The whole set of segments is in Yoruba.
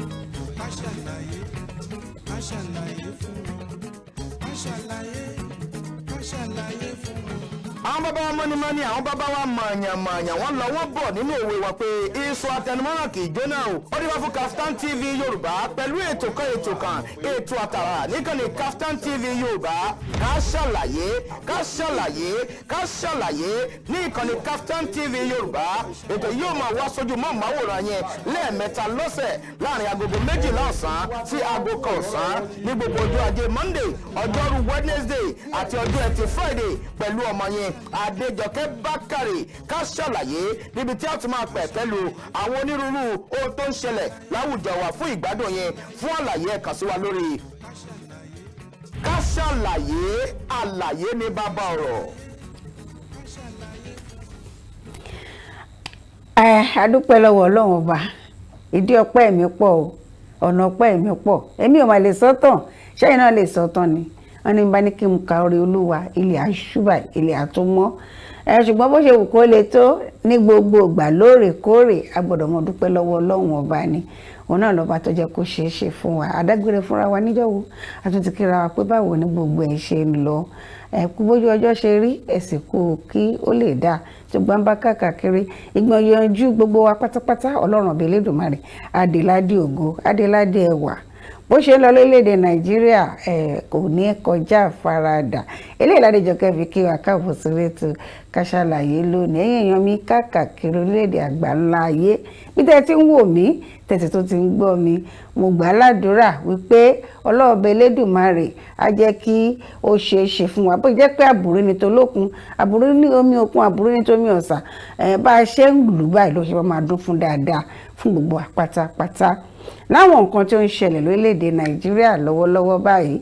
Ká ṣàlàyé, ká ṣàlàyé fún wọn. Ká ṣàlàyé, ká ṣàlàyé fún wọn. Àwọn bàbá wa mọ́nímọ́ní, àwọn bàbá wa mọ̀ọ̀yàn mọ̀ọ̀yàn, wọ́n lọ, wọ́n bọ̀ nínú òwe wọn pé iṣu atẹnumọ́ràn kì í jóná o. Ó dé wá fún Kaftan TV Yorùbá pẹ̀lú ètò kan, ètò kan, ètò àtàrà níkànnì Kaftan TV Yorùbá, Ká Ṣàlàyé, Ká Ṣàlàyé, Ká Ṣàlàyé ní ìkànnì Kaftan TV Yorùbá. Ètò yóò máa wá sójú mọ́ màwòrán yẹn lẹ́ẹ̀mẹ́ta lọ́sẹ̀, láàrin agogo 12 ọ̀sán sí aago 1 ọ̀sán, ní gbogbo ọjọ́ Ajé Monday, ọjọ́rú Wednesday àti ọjọ́ Ẹtì Friday, pẹ̀lú ọmọ yẹn Adéjọkẹ́ Bákàrè. Ká Ṣàlàyé, níbi tí a ti máa pẹ̀ pẹ̀lú àwọn onírúurú ohun tó ń ṣẹlẹ̀ láwùjọ wa fún ìgbádùn yẹn. Fún àlàyé, ẹ kàn sí wa lórí Ká Ṣàlàyé. Àlàyé ní bàbá ọ̀rọ̀. Ẹ adúpẹ́ lọ́wọ́ Ọlọ́run Ọba. Ìdí ọpẹ́ mi pọ̀ o, ọ̀nà ọpẹ́ mi pọ̀. Èmi ò mà lè sọ́tàn, ṣẹ́yìn náà lè sọ́tàn ni. Wọ́n ní bá ní kí n ka orí Olúwa, ilẹ̀ àṣùbà, ilẹ̀ àtúmọ̀ ẹ. Ṣùgbọ́n bó ṣe wù kó le tó, ní gbogbo ìgbà, lóòrèkóòrè, a gbọ́dọ̀ mọ dúpẹ́ lọ́wọ́ Ọlọ́run Ọba ni. Òun náà lọ́ba tó jẹ́ kó ṣeé ṣe fún wa. Adágbére fúnra wa níjọ́wọ́, a tún ti kíra wa pé báwo ni gbogbo ẹ̀ ṣe ń lọ? Ẹ kú bójú ọjọ́ ṣe rí, ẹ̀sìn kú kí ó lè dáa tó gbọ́n bá káàkiri ìgbọ̀n yanjú gbogbo wa pátápátá. Ọlọ́run Ọba Elédùmarè, adéládé ògo, adéládé ẹwà. Bó ṣe ń lọ lórílẹ̀‐èdè Nàìjíríà ẹ̀ kò ní kọjá àfaradà. Eléyìí l'Adéjọkẹ́ fi kí wa káàbọ̀ sórí ètò Ká Ṣàlàyé lónìí. Ẹ̀yin èèyàn mi káàkiri orílẹ̀-èdè àgbáńlá ayé, bí tẹ́ ti ń wò mí, tẹ̀sí tó ti ń gbọ́ mi, mo gbà á ládùúrà wípé Ọlọ́ọ̀bẹ Elédùmarè á jẹ́ kí ó ṣeé ṣe fún wa. Bó jẹ́ pé àbúrò ní tolókun, àbúrò ní omi òkun, àbúrò ní tómi ọ̀sà ẹ̀, bá a ṣe ń lù báyìí ló ṣe máa dún fún dáadáa fún gbogbo wa pátápátá. Láwọn nǹkan tó ń ṣẹlẹ̀ lórílẹ̀‐èdè Nàìjíríà lọ́wọ́lọ́wọ́ báyìí,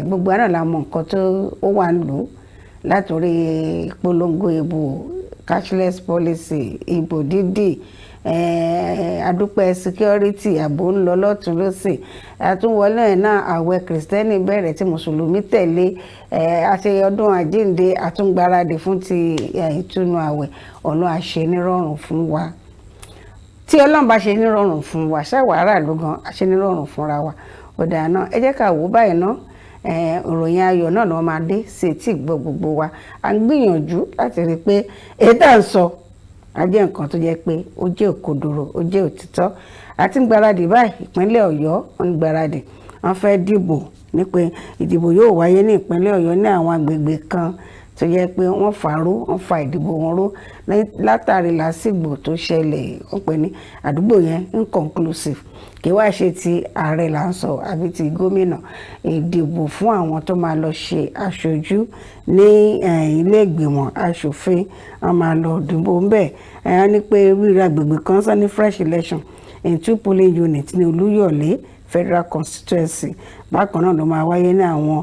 gbogbo àná la mọ nǹkan tó ó wà ń lò, látòrí ìpolongo ìbò, cashless policy, ìbò dídì, adúpẹ́ security, ààbò ń lọ lọ́tún lọ́sìn. Àtúnwọlé ẹ̀ náà, àwẹ̀ Kìrìsìtẹ́nì bẹ̀rẹ̀, tí Mùsùlùmí tẹ̀lé, àti ọdún Àjíǹde, àtúngbáradì fún ti ìtúnu àwẹ̀. Ọ̀nà àṣẹ nírọ̀rùn fún wa. Tí Ọlọ́run bá ṣe nírọ̀rùn fún wa, ṣáwàárà ló gan àṣẹ nírọ̀rùn fúnra wa. Ọ̀dà náà, ẹ jẹ́ ká wò báyìí ná. Ìròyìn ayọ̀ náà ló máa dé sí etí ìgbọ́ gbogbo wa. À ń gbìyànjú láti rí i pé èyí tá à ń sọ á jẹ́ nǹkan tó jẹ́ pé ó jẹ́ òkodoro, ó jẹ́ òtítọ́. Àti ń gbáradì báyìí. Ìpínlẹ̀ Ọ̀yọ́ ń gbáradì, wọ́n fẹ́ dìbò ní pé ìdìbò yóò wáyé ní ìpínlẹ̀ Ọ̀yọ́ ní àwọn agbègbè kan tó jẹ́ pé wọ́n fàáró, wọ́n fa ìdìbò wọn ró látàrí làásìgbò tó ṣẹlẹ̀. Wọ́n pè ní àdúgbò yẹn inconclusive. Kì í wá ṣe ti ààrẹ là ń sọ àbí ti gómìnà. Ìdìbò fún àwọn tó máa lọ ṣe aṣojú ní ilé ìgbìmọ̀ aṣòfin, wọ́n máa lọ dìbò ńbẹ̀. Wọ́n ní pé ríra agbègbè kan sọ ní fresh election in two polling units ní Olúyọ̀lé Federal Constituency. Bákan náà ló máa wáyé ní àwọn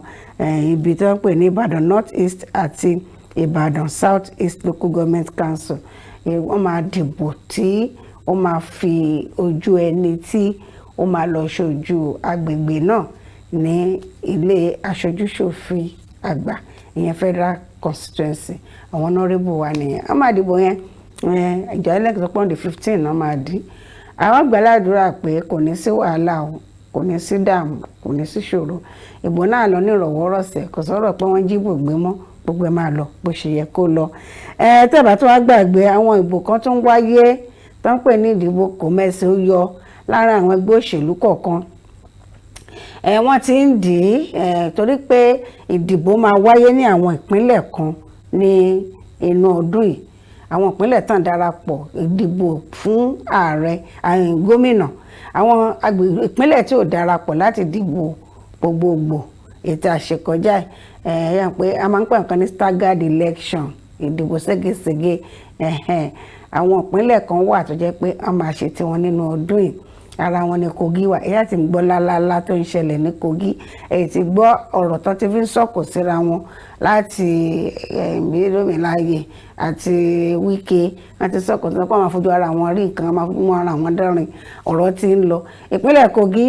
ibi tó ń pè ní Ìbàdàn North East àti Ìbàdàn South East Local Government Council. Wọ́n máa dìbò tí ó máa fi ojú ẹni tí ó máa lọ ṣojú agbègbè náà ní ilé aṣojúṣòfin àgbà, ìyẹn federal constituency. Àwọn honourable wa nìyẹn. Wọ́n máa dìbò yẹn. Ìjọ ẹlẹ́kìtì pọ́n the 15 náà máa dí. Àwọn gbàládùra pé kò ní sí wàhálà o, kò ní sí dààmú, kò ní sí ṣòro. Ìbò náà lọ ní ìrọ̀wọ́rọ̀sẹ̀, kò sọ̀rọ̀ pé wọ́n jíbò gbé mọ́. Gbogbo ẹ̀ máa lọ bó ṣe yẹ kó lọ. Ẹ tẹ́bà tó wá gbàgbé, àwọn ìbò kan tó ń wáyé tó ń pè ní ìdìbò kò mẹ́sì ó yọ lára àwọn ẹgbẹ́ òṣèlú kọ̀ọ̀kan. Ẹ wọ́n ti ń dì í ẹ torí pé ìdìbò máa wáyé ní àwọn ìpínlẹ̀ kan ní inú ọdún yìí. Àwọn ìpínlẹ̀ tán darapọ̀, ìdìbò fún ààrẹ, gómìnà. Àwọn ìpínlẹ̀ tí ò darapọ̀ láti dìbò gbogbogbò ètò àṣekọjá ẹ̀ yàn pé a máa ń pè nǹkan ní staggered election, ìdìbò ségesège. Àwọn ìpínlẹ̀ kan wà tó jẹ́ pé wọ́n máa ṣe tiwọn nínú ọdún yìí. Ara wọn ni Kogi wà. Ẹ̀yà tí ń gbọ́ lálálá tó ń ṣẹlẹ̀ ní Kogi, èyí ti gbọ́ ọ̀rọ̀ tó ti fi ń sọ̀kò síra wọn láti Mílíọ̀nù àti Wike. Wọ́n ti sọ̀kò tó ń pọ̀, máa fojú ara wọn rí nǹkan, máa mú ara wọn dẹ́rìn. Ọ̀rọ̀ ti ń lọ ìpínlẹ̀ Kogi.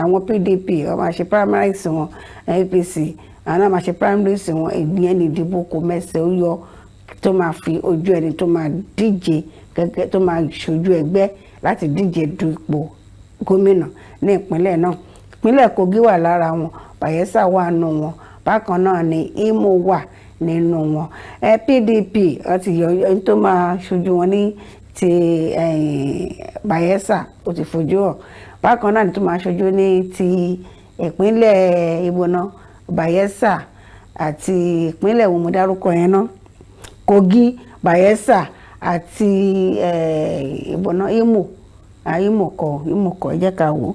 Àwọn PDP wọ́n máa ṣe primaries wọn, APC àwọn náà máa ṣe primaries wọn. Ìyẹn ní ìdìbò kò mẹ́sẹ̀ ó yọ tó máa fi ojú ẹni tó máa díje gẹ́gẹ́, tó máa ṣojú ẹgbẹ́ láti díje du ipò. gómìnà ní ìpínlẹ̀ náà. Ìpínlẹ̀ Kogi wà lára wọn, Bayelsa wà nù wọn, bákan náà ni Imo wà nínú wọn. PDP wọ́n ti yọ ẹni tó máa ṣojú wọn ní ti Bayelsa, ó ti fojú hàn. Bákan náà ni tó máa ṣojú ní ti ìpínlẹ̀ ìbọnà Bayelsa àti ìpínlẹ̀ wo mo dárúkọ yẹn náà, Kogi, Bayelsa àti ìbọnà Imo. Imo kọ, Imo kọ, ẹ jẹ́ ká wò ó,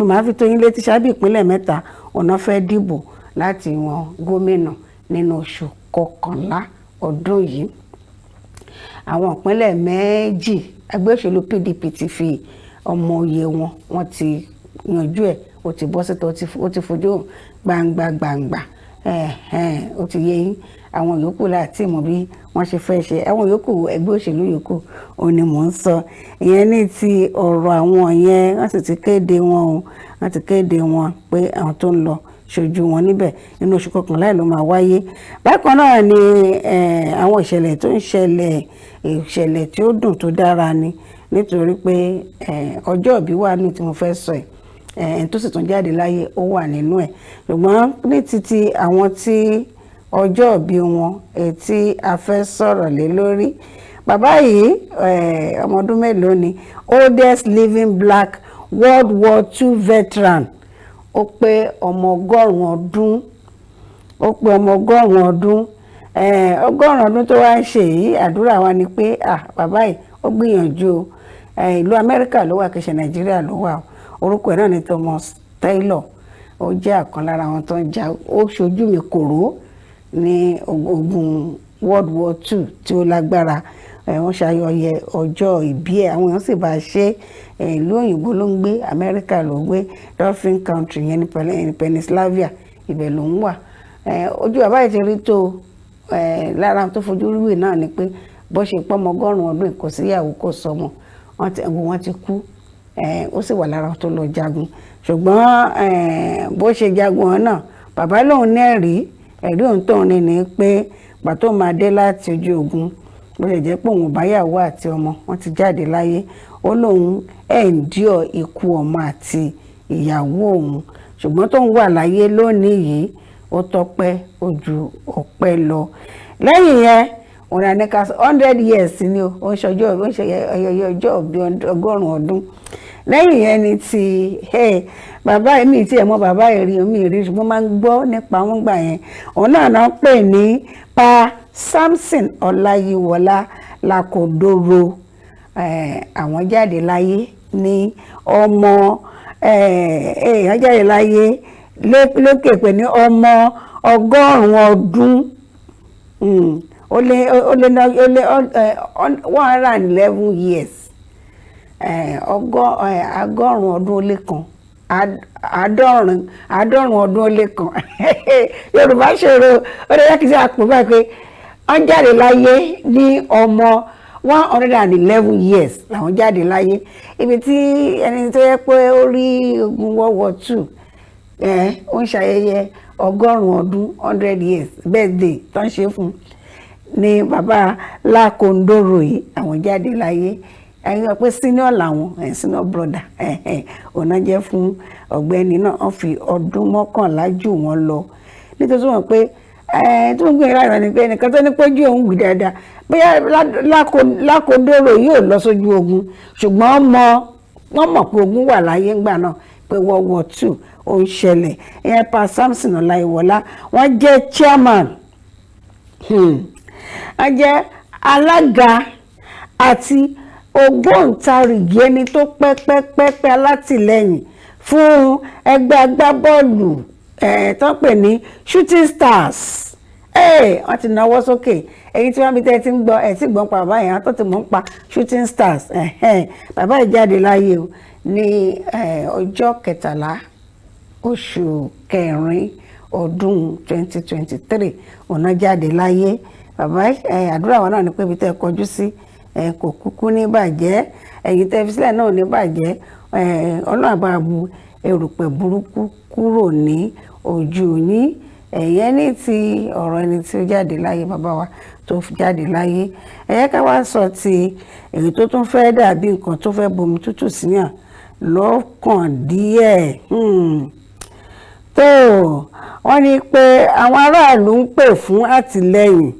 màá fi tó yín létí ṣáájú. Ìpínlẹ̀ mẹ́ta ọ̀nà fẹ́ dìbò láti yan gómìnà nínú oṣù kọkànlá ọdún yìí. Àwọn ìpínlẹ̀ 2, ẹgbẹ́ òṣèlú PDP ti fi ọmọ oyè wọn, wọ́n ti yanjú ẹ̀, ó ti bọ́ síta, ó ti fojú hàn gbangba gbangba. Ó ti yé yín. Àwọn yòókù láti mọ̀ bí wọ́n ṣe fẹ́ ṣe. Àwọn yòókù, ẹgbẹ́ òṣèlú yòókù òun ni mò ń sọ ìyẹn ní ti ọ̀rọ̀ àwọn yẹn. Wọ́n sì ti kéde wọn o, wọ́n ti kéde wọn pé àwọn tó ń lọ ṣojú wọn níbẹ̀ nínú oṣù kọkànlá ló máa wáyé. Bákan náà ni àwọn ìṣẹ̀lẹ̀ tó ń ṣẹlẹ̀, ìṣẹ̀lẹ̀ tí ó dùn tó dára ni, nítorí pé ọjọ́ ìbí wà nù tí mo fẹ́ sọ ẹ̀, ẹni tó sì tún jáde láyé ó wà nínú ẹ̀. Ṣùgbọ́n ní títí àwọn tí ọjọ́ ìbí wọn tí a fẹ́ sọ̀rọ̀ lé lórí, bàbá yìí, ọmọ ọdún mélòó ni? Oldest living black World War II veteran. Ó pé ọmọ 100 ọdún, ó pé ọmọ 100 ọdún. 100 ọdún tó wá ń ṣe yìí, àdúrà wa ni pé, ah, bàbá yìí ó gbìyànjú o. Ìlú Amẹ́ríkà ló wà, kìí ṣe Nàìjíríà ló wà o. Orúkọ ẹ̀ náà ni Thomas Taylor. Ó jẹ́ ọ̀kan lára àwọn tó ń jà, ó ṣojú mi kòró ní ogun World War II tí ó lágbára. Wọ́n ṣayẹyẹ ọjọ́ ìbí ẹ̀, àwọn èèyàn sì bá a ṣe. Ìlú òyìnbó ló ń gbé, Amẹ́ríkà ló ń gbé, Dauphin County yẹn ní Pennsylvania, ibẹ̀ ló ń wà. Ojú bàbá yìí ti rí tó. Lára tó fojú rí náà ni pé bó ṣe pọ́mọ 100 ọdún, kò síyàwó, kò sọmọ, wọ́n ti kú. Ó sì wà lára tó lọ jagun. Ṣùgbọ́n bó ṣe jagun ọ̀hún náà, bàbá lòun ní ẹ̀rí, ẹ̀rí òun tóun ní ni pé pàtó máa dé láti ojú ogun, bó ṣe jẹ́ pé òun báyàwó àti ọmọ wọn ti jáde láyé, ó lóun endure ikú ọmọ àti ìyàwó òun, ṣùgbọ́n tóun wà láyé lónìí yìí, ó tọ́pẹ́, ó ju ọpẹ́ lọ. Lẹ́yìn yẹn, òun náà ní ká 100 years ni o, ó ń ṣọjọ́, ó ń ṣe ayẹyẹ ọjọ́ ìbí 100 ọdún. Lẹ́yìn yẹn ni ti bàbá mi tí ẹ̀ mọ̀, bàbá yìí rí omi rí, ṣùgbọ́n máa ń gbọ́ nípa wọn gbà yẹn. Òun náà náà pè ní Pa Samson Ọláyíwọlá Lákòdòrò. Àwọn jáde láyé ní ọmọ, wọ́n jáde láyé lókè pé ní ọmọ 100 ọdún, ó lé 111 years, 101 ọdún ó lé kan, 90 ọdún ó lé kan. Yorùbá ṣòro, ó lè yẹ kí n ṣe àpò báyìí pé wọ́n jáde láyé ní ọmọ 111 years làwọn jáde láyé. Ibi tí ẹni tó yẹ pé ó rí ogun World War II, ó ń ṣayẹyẹ 100 ọdún, 100 years birthday tó ń ṣe fún un ní bàbá Lákòndòrò yìí, àwọn jáde láyé. Ẹ̀yin sọ pé senior làwọn, senior brother ọ̀nà jẹ́ fún ọ̀gbẹ́ni náà. Wọ́n fi ọdún 11 jù wọ́n lọ, nítorí wọ́n pé tí wọ́n gbé ìlànà ni pé ẹnìkan tó ní péjú òun wì dáadáa, bóyá Lákòndòrò yóò lọ sójú ogun, ṣùgbọ́n wọ́n mọ̀ pé ogun wà láyé ńgbà náà, pé World War II ó ń ṣẹlẹ̀. Ìyẹn Pa Samson Ọláyíwọlá, wọ́n jẹ́ chairman, wọ́n jẹ́ alága àti ògbóǹtarìgì ẹni tó pẹ́pẹ́pẹ́pẹ́ alátìlẹ́yìn fún ẹgbẹ́ agbábọ́ọ̀lù tó ń pè ní Shooting Stars. Wọ́n ti náwó sókè. Ẹ̀yin tí wọ́n bí tẹ́ ẹ ti ń gbọ́ ẹ̀ tí gbọ́n pa bàbá yẹn, tó ti mọ̀ ń pa Shooting Stars. Bàbá yìí jáde láyé o ní ọjọ́ 13 oṣù kẹrin ọdún 2023 ọ̀nà jáde láyé. Bàbá, àdúrà wa náà ni pé ibi tẹ́ ẹ kọjú sí kò kúkú ní bàjẹ́, ẹ̀yin tẹ́ fi sílẹ̀ náà ní bàjẹ́. Ọlọ́run bá bu erùpẹ̀ burúkú kúrò ní ojú yín. Ẹ̀yẹn ní ti ọ̀rọ̀ ẹni tí ó jáde láyé, bàbá wa tó jáde láyé. Ẹ jẹ́ ká wá sọ ti èyí tó tún fẹ́ dàbí nǹkan tó fẹ́ bomi tútù síyàn. Lọ́kàn díẹ̀. Tó wọ́n ní pé àwọn aráàlú ń pè fún àtìlẹ́yìn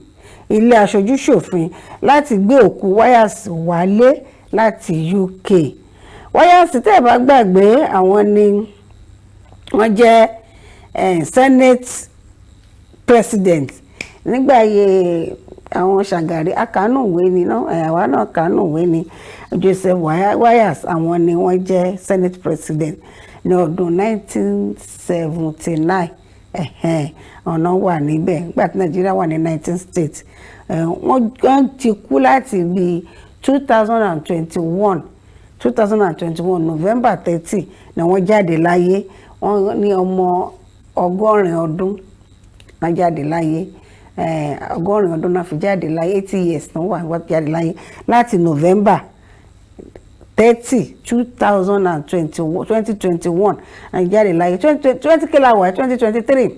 ilé aṣojú-ṣòfin láti gbé òkú Wayas wálé láti UK. Wayas, tẹ́ ẹ̀ bá gbàgbé, àwọn ni wọ́n jẹ́ Senate President nígbà ayé àwọn Ṣàgàrí. Akánúwé ni náà, àwa náà kánúwé ni. Joseph Wayas, àwọn ni wọ́n jẹ́ Senate President ní ọdún 1979. Ọ̀nà wà níbẹ̀ nígbà tí Nàìjíríà wà ní 19 states. Wọ́n ti kú láti bíi 2021, 2021 November 30 ni wọ́n jáde láyé. Wọ́n ní ọmọ 80 ọdún wọ́n jáde láyé. 80 ọdún náà fi jáde láyé, 80 years náà wà wọ́n jáde láyé láti November 30, 2021 jáde láyé. Twenty twenty kí la wà? 2023.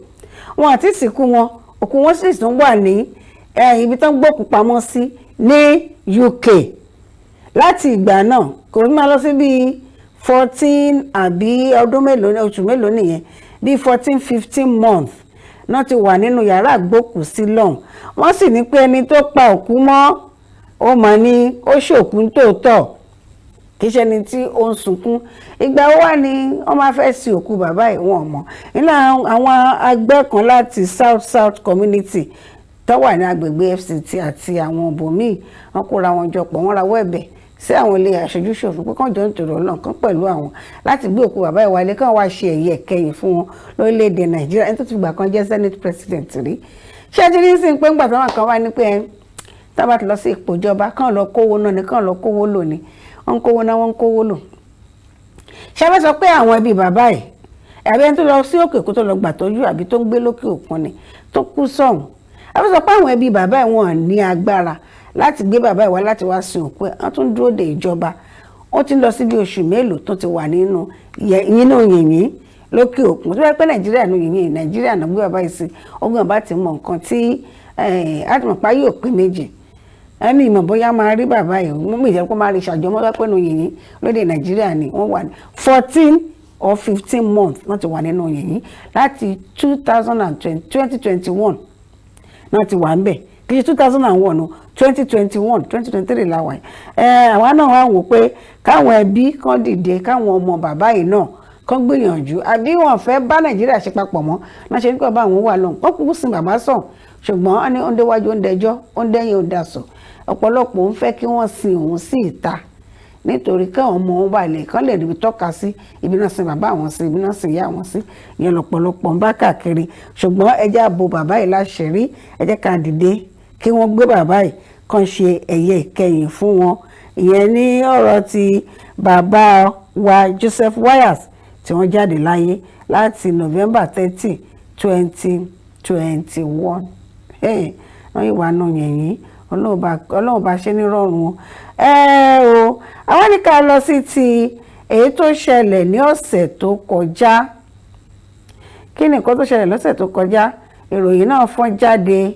Wọn àti ìsìnkú wọn, òkú wọn sì tún wà ní ibi tó ń gbókùú pamọ́ sí ní UK láti ìgbà náà. Kò ní máa lọ sí bíi 14 àbí ọdún mélòó, oṣù mélòó nìyẹn, bíi 14, 15 months náà ti wà nínú yàrá àgbókùúsí lọ́hùn. Wọ́n sì ní pé ẹni tó pa òkú mọ́, ó mà ní ó ṣòkú tòótọ́, kì í ṣe ẹni tí ó ń sunkún. Ìgbà wo wà ní wọ́n máa fẹ́ sin òkú bàbá yìí? Wọn mọ̀ nínú àwọn ẹgbẹ́ kan láti South South Community tó wà ní agbègbè FCT àti àwọn ibòmíì. Wọ́n kóra wọn jọ pọ̀, wọ́n rawọ́ ẹ̀bẹ̀ sí àwọn ilé aṣojú-ṣòfin pé kàn jọ ń tòrò náà kán pẹ̀lú àwọn láti gbé òkú bàbá yìí wálé, kàn wá ṣe ẹ̀yẹ kẹyìn fún wọn lórílẹ̀‐èdè Nàìjíríà. Ẹni tó ti gbà kan jẹ́ Senate President rí, ṣé ti rí sí pé ńgbà táwọn kan wá ní pé ẹ tá bá ti lọ sí ipò ìjọba, kàn lọ kówó náà ni, kàn lọ kówó lò ní, wọ́n ń kówó náà, wọ́n ń kówó lò. Ṣé fẹ́ sọ pé àwọn ẹbí bàbá yìí, àbí ẹni tó lọ sí òkè òkun tó lọ gbàtọ́jú, àbí tó ń gbé lókè òkun ni tó kú sọ̀hún, àbí sọ pé àwọn ẹbí bàbá yìí, wọn ní agbára láti gbé bàbá yìí wá láti wá sin òkú ẹ̀? Wọ́n tún dúró de ìjọba. Ó ti ń lọ sí bí oṣù mélòó tó ti wà nínú yìnyín lókè òkun. Tó bá pẹ́ Nàìjíríà nínú yìnyín Nàìjíríà náà gbé bàbá yìí sí, ogun àbá ti mọ nǹkan tí àtìmọ̀pá yóò pé méjì. Ẹni ìmọ̀ bóyá máa rí bàbá yìí mú mi ìjẹ́ kó máa rí ṣàjọmọ́ pẹ́ nínú yìnyín lóde Nàìjíríà ni wọ́n wà ní 14 or 15 months. Wọ́n ti wà nínú yìnyín láti two thousand and twenty twenty one náà ti wà ń bẹ̀. Kì í ṣe 2001 o, 2021, 2023 la wà yìí. Ẹ àwa náà wá wò pé káwọn ẹbí kan dìde, káwọn ọmọ bàbá yìí náà kán gbìyànjú. Àbí wọn fẹ́ bá Nàìjíríà ṣe papọ̀ mọ́ náà ṣe ní kí bàbá àwọn wà lọ́hùn, kó kúkú sin bàbá sàn. Ṣùgbọ́n wọ́n ní ó ń déwájú, ó ń dẹjọ́, ó ń dẹ́yìn, ó ń dasọ̀. Ọ̀pọ̀lọpọ̀ ń fẹ́ kí wọ́n sin òun sí ìta, nítorí káwọn ọmọ wọn bá lè kán lè ríbi tọ́ka sí ibi náà sin bàbá àwọn sí, ibi náà sin ìyá àwọn sí. Ìyẹn lọ́pọ̀lọpọ̀ ń bá káàkiri. Ṣùgbọ́n ẹ jẹ́ á bo bàbá yìí láṣìírí. Ẹ jẹ́ ká dìde kí wọ́n gbé bàbá yìí, kàn ṣe ẹ̀yẹ ìkẹyìn fún wọn. Ìyẹn ní ọ̀rọ̀ ti bàbá wa Joseph Wayas tí wọ́n jáde láyé láti November 30, 2021. Wọ́n yìí wà nù yìnyín. Ọlọ́run bá ṣe nírọ̀rùn o. Ẹ o, àwọn ní ká lọ sí ti èyí tó ṣẹlẹ̀ ní ọ̀sẹ̀ tó kọjá. Kí ni nǹkan tó ṣẹlẹ̀ lọ́sẹ̀ tó kọjá? Ìròyìn náà fọ́n jáde,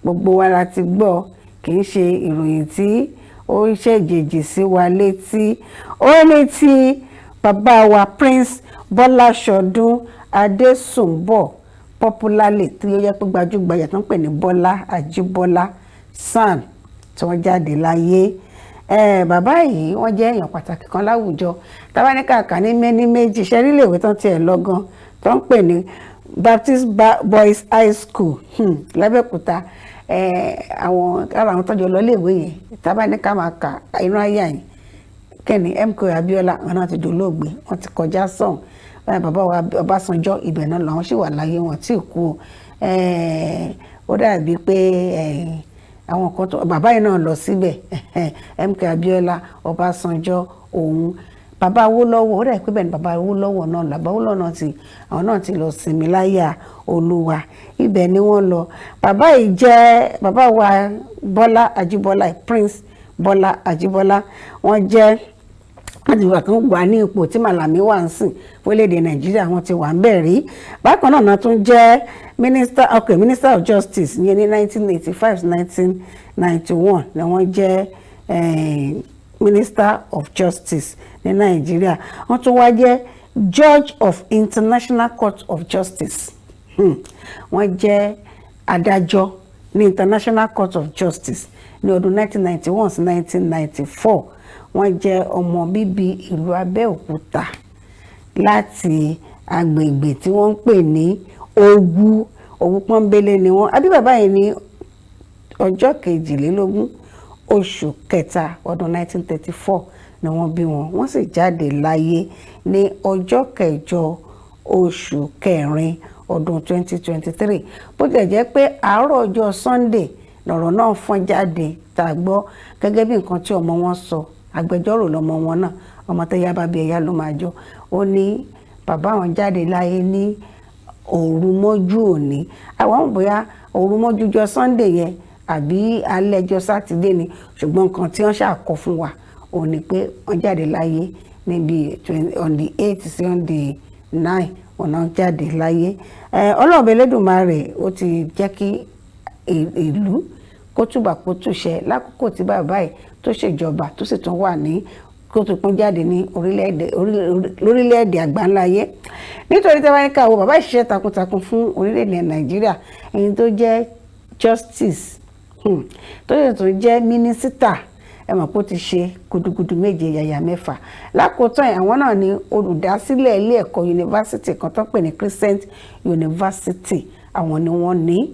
gbogbo wa la ti gbọ́. Kì í ṣe ìròyìn tí ó ń ṣèjèjì sí wa létí. Ó ní ti bàbá wa Prince Bọ́lá Ṣọdún Adésùnbọ̀, popularly tí ó yẹ pé gbajúgbajà tó ń pè ní Bọ́lá Àjíbọ́lá SAN, tí wọ́n jáde láyé. Bàbá yìí, wọ́n jẹ́ èèyàn pàtàkì kan láwùjọ. Tábánikàkà ní méní méjì ṣẹ́rí iléèwé tán tiẹ̀ lọ gan, tó ń pè ní Baptist Boys High School l'Abẹ́òkúta. Àwọn ara àwọn tọ́jú lọ iléèwé yẹn, tábánikà máa kà inú ayé àyìn kẹ́ni MKO Abiola, àwọn náà ti dolóògbé, wọ́n ti kọjá sọ̀hún báyìí. Bàbá wa Ọbásanjọ́, ibẹ̀ náà làwọn sì wà láyé, wọn tí kú o. Ó dàbí pé àwọn kan tó bàbá yìí náà lọ síbẹ̀, MK Abiola, Ọbásanjọ́, òun bàbá Awólọ́wọ̀, ó dàbí pé bẹ́ẹ̀ ni bàbá Awólọ́wọ̀ náà, bàbá Awólọ́wọ̀ náà ti, àwọn náà ti lọ sinmi láyà Olúwa, ibẹ̀ ni wọ́n lọ. Bàbá yìí jẹ́ bàbá wa Bọ́lá Ajíbọ́lá, Prince Bọ́lá Ajíbọ́lá. Wọ́n jẹ́ wọ́n ti wà kán wà ní ipò tí Màlàmí wà ń sìn fórílẹ̀-èdè Nàìjíríà, wọ́n ti wà ń bẹ̀ rí. Bákan náà náà tún jẹ́ minister, okay, Minister of Justice ìyẹn ní 1985 1991 ni wọ́n jẹ́. Minister of Justice ní Nàìjíríà. Wọ́n tún wá jẹ́ Judge of International Court of Justice. Wọ́n jẹ́ adájọ́ ní International Court of Justice ní ọdún 1991 sí 1994. Wọ́n jẹ́ ọmọ bíbí ìlú Abẹ́òkúta láti agbègbè tí wọ́n ń pè ní Òwu. Òwu pọ́nbélé ni wọ́n. Àbí bàbá yìí ní ọjọ́ 22 oṣù kẹta ọdún 1934 ni wọ́n bí wọn. Wọ́n sì jáde láyé ní ọjọ́ kẹjọ oṣù kẹrin ọdún 2023. Bó tilẹ̀ jẹ́ pé àárọ̀ ọjọ́ Sunday lọ̀rọ̀ náà fọ́n jáde tá a gbọ́, gẹ́gẹ́ bí nǹkan tí ọmọ wọn sọ. Agbẹjọ́rò lọmọ wọn náà, ọmọ tẹ́yà bá bí ẹ̀yà ló máa jọ. Ó ní bàbá wọn jáde láyé ní òru mọ́jú òní. Àwọn mọ̀ bóyá òru mọ́jú jọ Sunday yẹn àbí alẹ́ ọjọ́ Sátidé ni, ṣùgbọ́n nǹkan tí wọ́n ṣàkọ fún wa òun ni pé wọ́n jáde láyé níbi on the 8 sí on the 9 ọ̀nà jáde láyé. Ọlọ́run Elédùmarè ó ti jẹ́ kí ìlú kó túbà kó túṣẹ lákòókò tí bàbá yìí tó ṣèjọba, tó sì tún wà ní kó tó pín jáde ní lórílẹ̀-èdè àgbáńláyé. Nítorí tí wọ́n ní káwọ́, bàbá ìṣiṣẹ́ takuntakun fún orílẹ̀-èdè Nàìjíríà. Ẹni tó jẹ́ justice, tó sì tún jẹ́ mínísítà, ẹ mọ̀ pé ó ti ṣe gudugudu méje yàyà mẹ́fà. Lákòótán, àwọn náà ni olùdásílẹ̀ ilé ẹ̀kọ́ yunifásitì kan tó pè ní Crescent University. Àwọn ni wọ́n ní.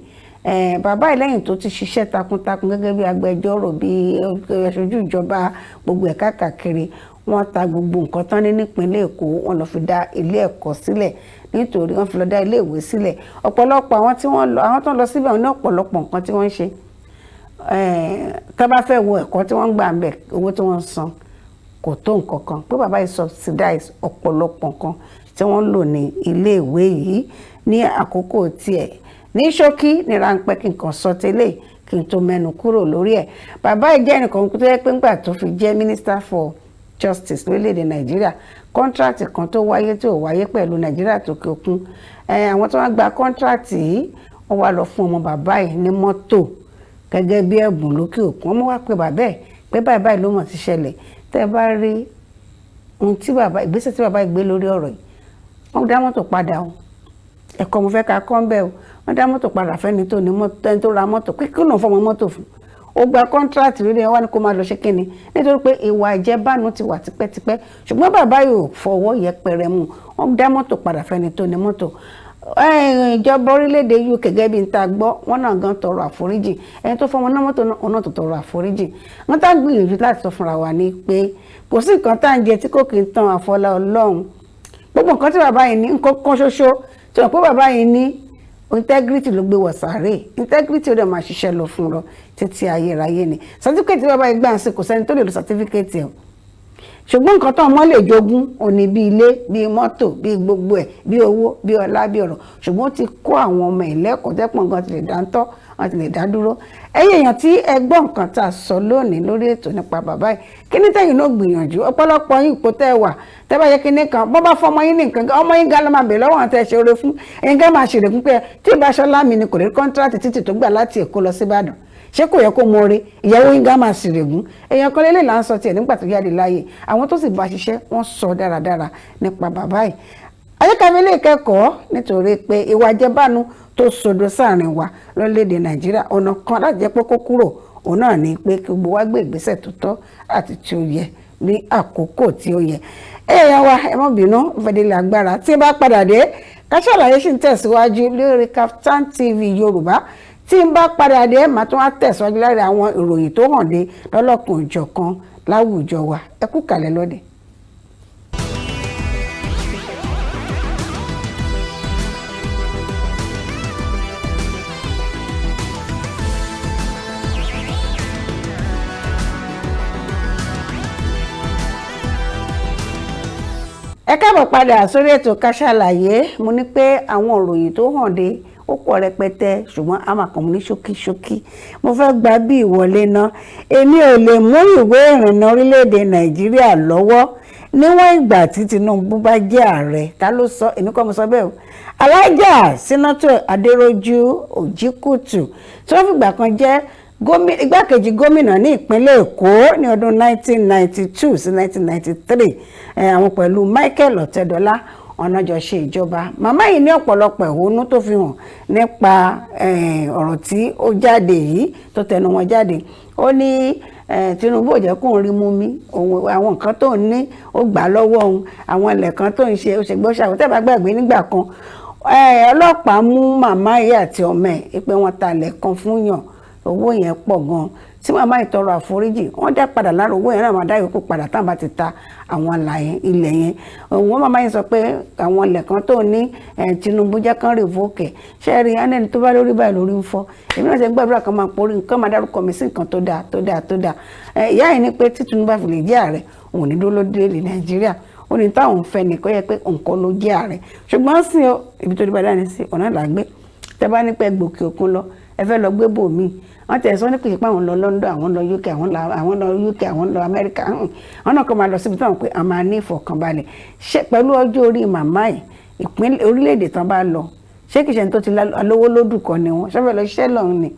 Bàbá ìlẹ́yìn tó ti ṣiṣẹ́ takuntakun gẹ́gẹ́ bí agbẹjọ́rò, bí aṣojú ìjọba, gbogbo ẹ̀ka káàkiri, wọ́n ta gbogbo nǹkan tán ní nípínlẹ̀ Èkó, wọ́n lọ fi dá ilé ẹ̀kọ́ sílẹ̀, nítorí wọ́n fi lọ dá ilé ìwé sílẹ̀. Ọ̀pọ̀lọpọ̀ àwọn tí wọ́n lọ, àwọn tó ń lọ síbẹ̀, wọ́n ní ọ̀pọ̀lọpọ̀ nǹkan tí wọ́n ń ṣe. Tá bá fẹ́ wo ẹ̀kọ́ tí wọ́n ń gbà ń bẹ̀, owó tí wọ́n ń san kò tó nǹkan kan, pé bàbá yìí subsidize ọ̀pọ̀lọpọ̀ nǹkan tí wọ́n ń lò ní ilé ìwé yìí ní àkókò tiẹ̀. Ní ṣókí, ní ráńpẹ́, kí n kàn sọ tẹ́lẹ̀ kí n tó mẹ́nu kúrò lórí ẹ̀, bàbá yìí jẹ́ ẹnìkan tó yẹ pé ńgbà tó fi jẹ́ Minister for Justice lórílẹ̀‐èdè Nàìjíríà, contract kan tó wáyé tí ò wáyé pẹ̀lú Nàìjíríà tó kí òkun, àwọn tó wá gba contract yìí, wọ́n wá lọ fún ọmọ bàbá yìí ní mọ́tò gẹ́gẹ́ bí ẹ̀bùn lókè òkun. Wọ́n wá pé bàbá ẹ̀ pé báyìí báyìí ló mọ̀ ti ṣẹlẹ̀. Tẹ́ ẹ bá rí ohun tí bàbá, ìgbésẹ̀ tí bàbá yìí gbé lórí ọ̀rọ̀ yìí, wọ́n dá mọ́tò padà o. Ẹ̀kọ́ mo fẹ́ ka kọ́ ń bẹ́ o. Wọ́n dá mọ́tò padà fẹ́ni tó ní mọ́tò, ẹni tó ra mọ́tò, pé kí ló ń fọmọ mọ́tò fún? Ó gba contract lórí ẹ, wá ní kó máa lọ ṣe kíni? Nítorí pé ìwà ìjẹbánu ti wà tipẹ́tipẹ́, ṣùgbọ́n bàbá yìí ò fọwọ́ yẹpẹrẹ mú. Wọ́n dá mọ́tò padà fẹ́ni tó ní mọ́tò. Ìjọba orílẹ̀-èdè UK, gẹ́gẹ́ bí n ta gbọ́, wọ́n náà gan tọrọ àforíjì. Ẹni tó fọmọ náà mọ́tò náà tó tọrọ àforíjì. Wọ́n tá gbìyànjú láti sọ fúnra wa ní pé kò sí nǹkan tá à ń jẹ tí kò kì í tan àfọlá Ọlọ́run. Gbogbo nǹkan tí bàbá yìí ní, nǹkan kan ṣoṣo tí wọ́n pé bàbá yìí ní, integrity ló gbé wọ̀ sàárè. Integrity ó dẹ̀ máa ṣiṣẹ́ lọ fún lọ títí ayérayé ni. Certificate tí bàbá yìí gbà ń sìn, kò sẹ́ni tó lè lo certificate ẹ̀. Ṣùgbọ́n nǹkan tó ọmọ lè jogún òní, bíi ilé, bíi mọ́tò, bíi gbogbo ẹ̀, bíi owó, bíi ọlá, bíi ọ̀rọ̀, ṣùgbọ́n ó ti kó àwọn ọmọ ẹ̀ lẹ́kọ̀ọ́ tẹ́pọ̀n gan ti lè dá ń tọ́, wọ́n ti lè dá dúró. Ẹ̀yin èèyàn tí ẹ gbọ́ nǹkan tá a sọ lónìí lórí ètò nípa bàbá yìí, kí ní tẹ̀yin náà gbìyànjú? Ọ̀pọ̀lọpọ̀ yín, ipò tẹ́ ẹ wà, tẹ́ bá yẹ kí ní kan bọ́ bá fọmọ yín ní nǹkan, ọmọ yín gan ló máa bèèrè lọ́wọ́ àwọn tẹ́ ẹ ṣe oore fún. Ẹ̀yin gan máa ṣèrègùn pé tí ìbá ṣọlá mi ni kò rí contract títì tó gbà láti Èkó lọ sí Ìbàdàn, ṣé kò yẹ kó mọre? Ìyàwó yín gan máa ṣèrègùn. Èèyàn kan lélẹ̀ là ń sọ tiẹ̀ nígbà tó jáde láàyè. Àwọn tó sì bá ṣiṣẹ́, wọ́n sọ dáradára nípa bàbá yìí. Ayékàwé lè kẹ́kọ̀ọ́, nítorí pé ìwà àjẹbánu tó sodo sáàrin wa lórílẹ̀‐èdè Nàìjíríà, ọ̀nà kan láti jẹ́ pé kó kúrò, òun náà ni pé kí gbogbo wa gbé ìgbésẹ̀ tó tọ́ àti tí ó yẹ ní àkókò tí ó yẹ. Èèyàn wa, ẹ má bínú, fẹ́dílẹ̀ agbára tí bá padà dé, Ká Ṣàlàyé sì ń tẹ̀síwájú lórí Kaftan TV Yorùbá. Tí n bá padà dé, màá tún wá tẹ̀síwájú lára àwọn ìròyìn tó hàn dé lọ́lọ́kan òjọ̀kan láwùjọ wa. Ẹ kú kàlẹ̀ lọ́dẹ̀. Ẹ káàbọ̀ padà sórí ètò Ká Ṣàlàyé. Mo ní pé àwọn ìròyìn tó hàn dé ó pọ̀ rẹpẹtẹ, ṣùgbọ́n a máa kàn mú ní ṣókíṣókí. Mo fẹ́ gba bí ìwọlé náà. Èmi ò lè mú ìwé ìrìnnà orílẹ̀-èdè Nàìjíríà lọ́wọ́ níwọ̀n ìgbà tí Tinubu bá jẹ́ ààrẹ. Ta ló sọ? Èmi kọ́ mo sọ bẹ́ẹ̀ o. Alájà Senator Adéròjú Òjìkùtù, tí wọ́n fìgbà kan jẹ́ Igbákejì gómìnà ní ìpínlẹ̀ Èkó ní ọdún 1992 sí 1993, àwọn pẹ̀lú Michael Ọ̀tẹ́dọ́lá ọ̀nà jọ ṣe ìjọba. Màmá yìí ní ọ̀pọ̀lọpọ̀ ẹ̀hónú tó fi hàn nípa ọ̀rọ̀ tí ó jáde yìí, tó tẹnu wọn jáde. Ó ní Tinubu ò jẹ́ kóun rí mú mi òun, àwọn nǹkan tó ń ní ó gbà lọ́wọ́ òun, àwọn ilẹ̀ kan tó ń ṣe, ó ṣe gbọ́ ṣàwọ́. Tẹ́ bá gbàgbé, nígbà kan ọlọ́pàá mú màmá yìí àti ọmọ ẹ̀ pé wọ́n talẹ̀ kan fún yàn, owó yẹn pọ̀ gan, tí màmá yìí tọrọ àforíjì, wọ́n dá padà lára owó yẹn náà, máa dá yòókù padà táwọn bá ti ta àwọn ilẹ̀ yẹn. Òun màmá yìí sọ pé àwọn ilẹ̀ kan tó ní Tinubu jẹ́ kán revoke. Ṣé rí ẹni tó bá lórí báyìí lórí ń fọ́? Èmi náà ṣe ń gbàdúrà kan máa porí nǹkan, máa dárúkọ mi sí nǹkan tó dáa, tó dáa, tó dáa. Ìyá yìí ní pé tí Tinubu bá fi lè jẹ́ ààrẹ, òun ò ní dúró lórílẹ̀ Nàìjíríà. Ó ní táwọn ń fẹ́ nìkan yẹ pé nǹkan ló jẹ́ ààrẹ, ṣùgbọ́n sí o, ibi tó dé bá dání sí ọ̀nà làgbé. Tẹ́ bá ní pẹ́ gbòkè òkun lọ, ẹ fẹ́ lọ gbé bòmíì, wọ́n tẹ̀ sọ ní pé àwọn lọ London, àwọn lọ UK, àwọn lọ UK, àwọn lọ Amẹ́ríkà, àwọn náà kọ́ máa lọ síbi tí wọ́n pé a máa ní ìfọ̀kànbalẹ̀. Ṣé pẹ̀lú ọjọ́ orí màmá yìí, ìpínlẹ̀ orílẹ̀-èdè tán bá lọ, ṣé kìí ṣe ní tó ti lówó lódù kọ́ ni wọ́n ṣọ́fẹ́ lọ ṣiṣẹ́ lọ́hùn ni?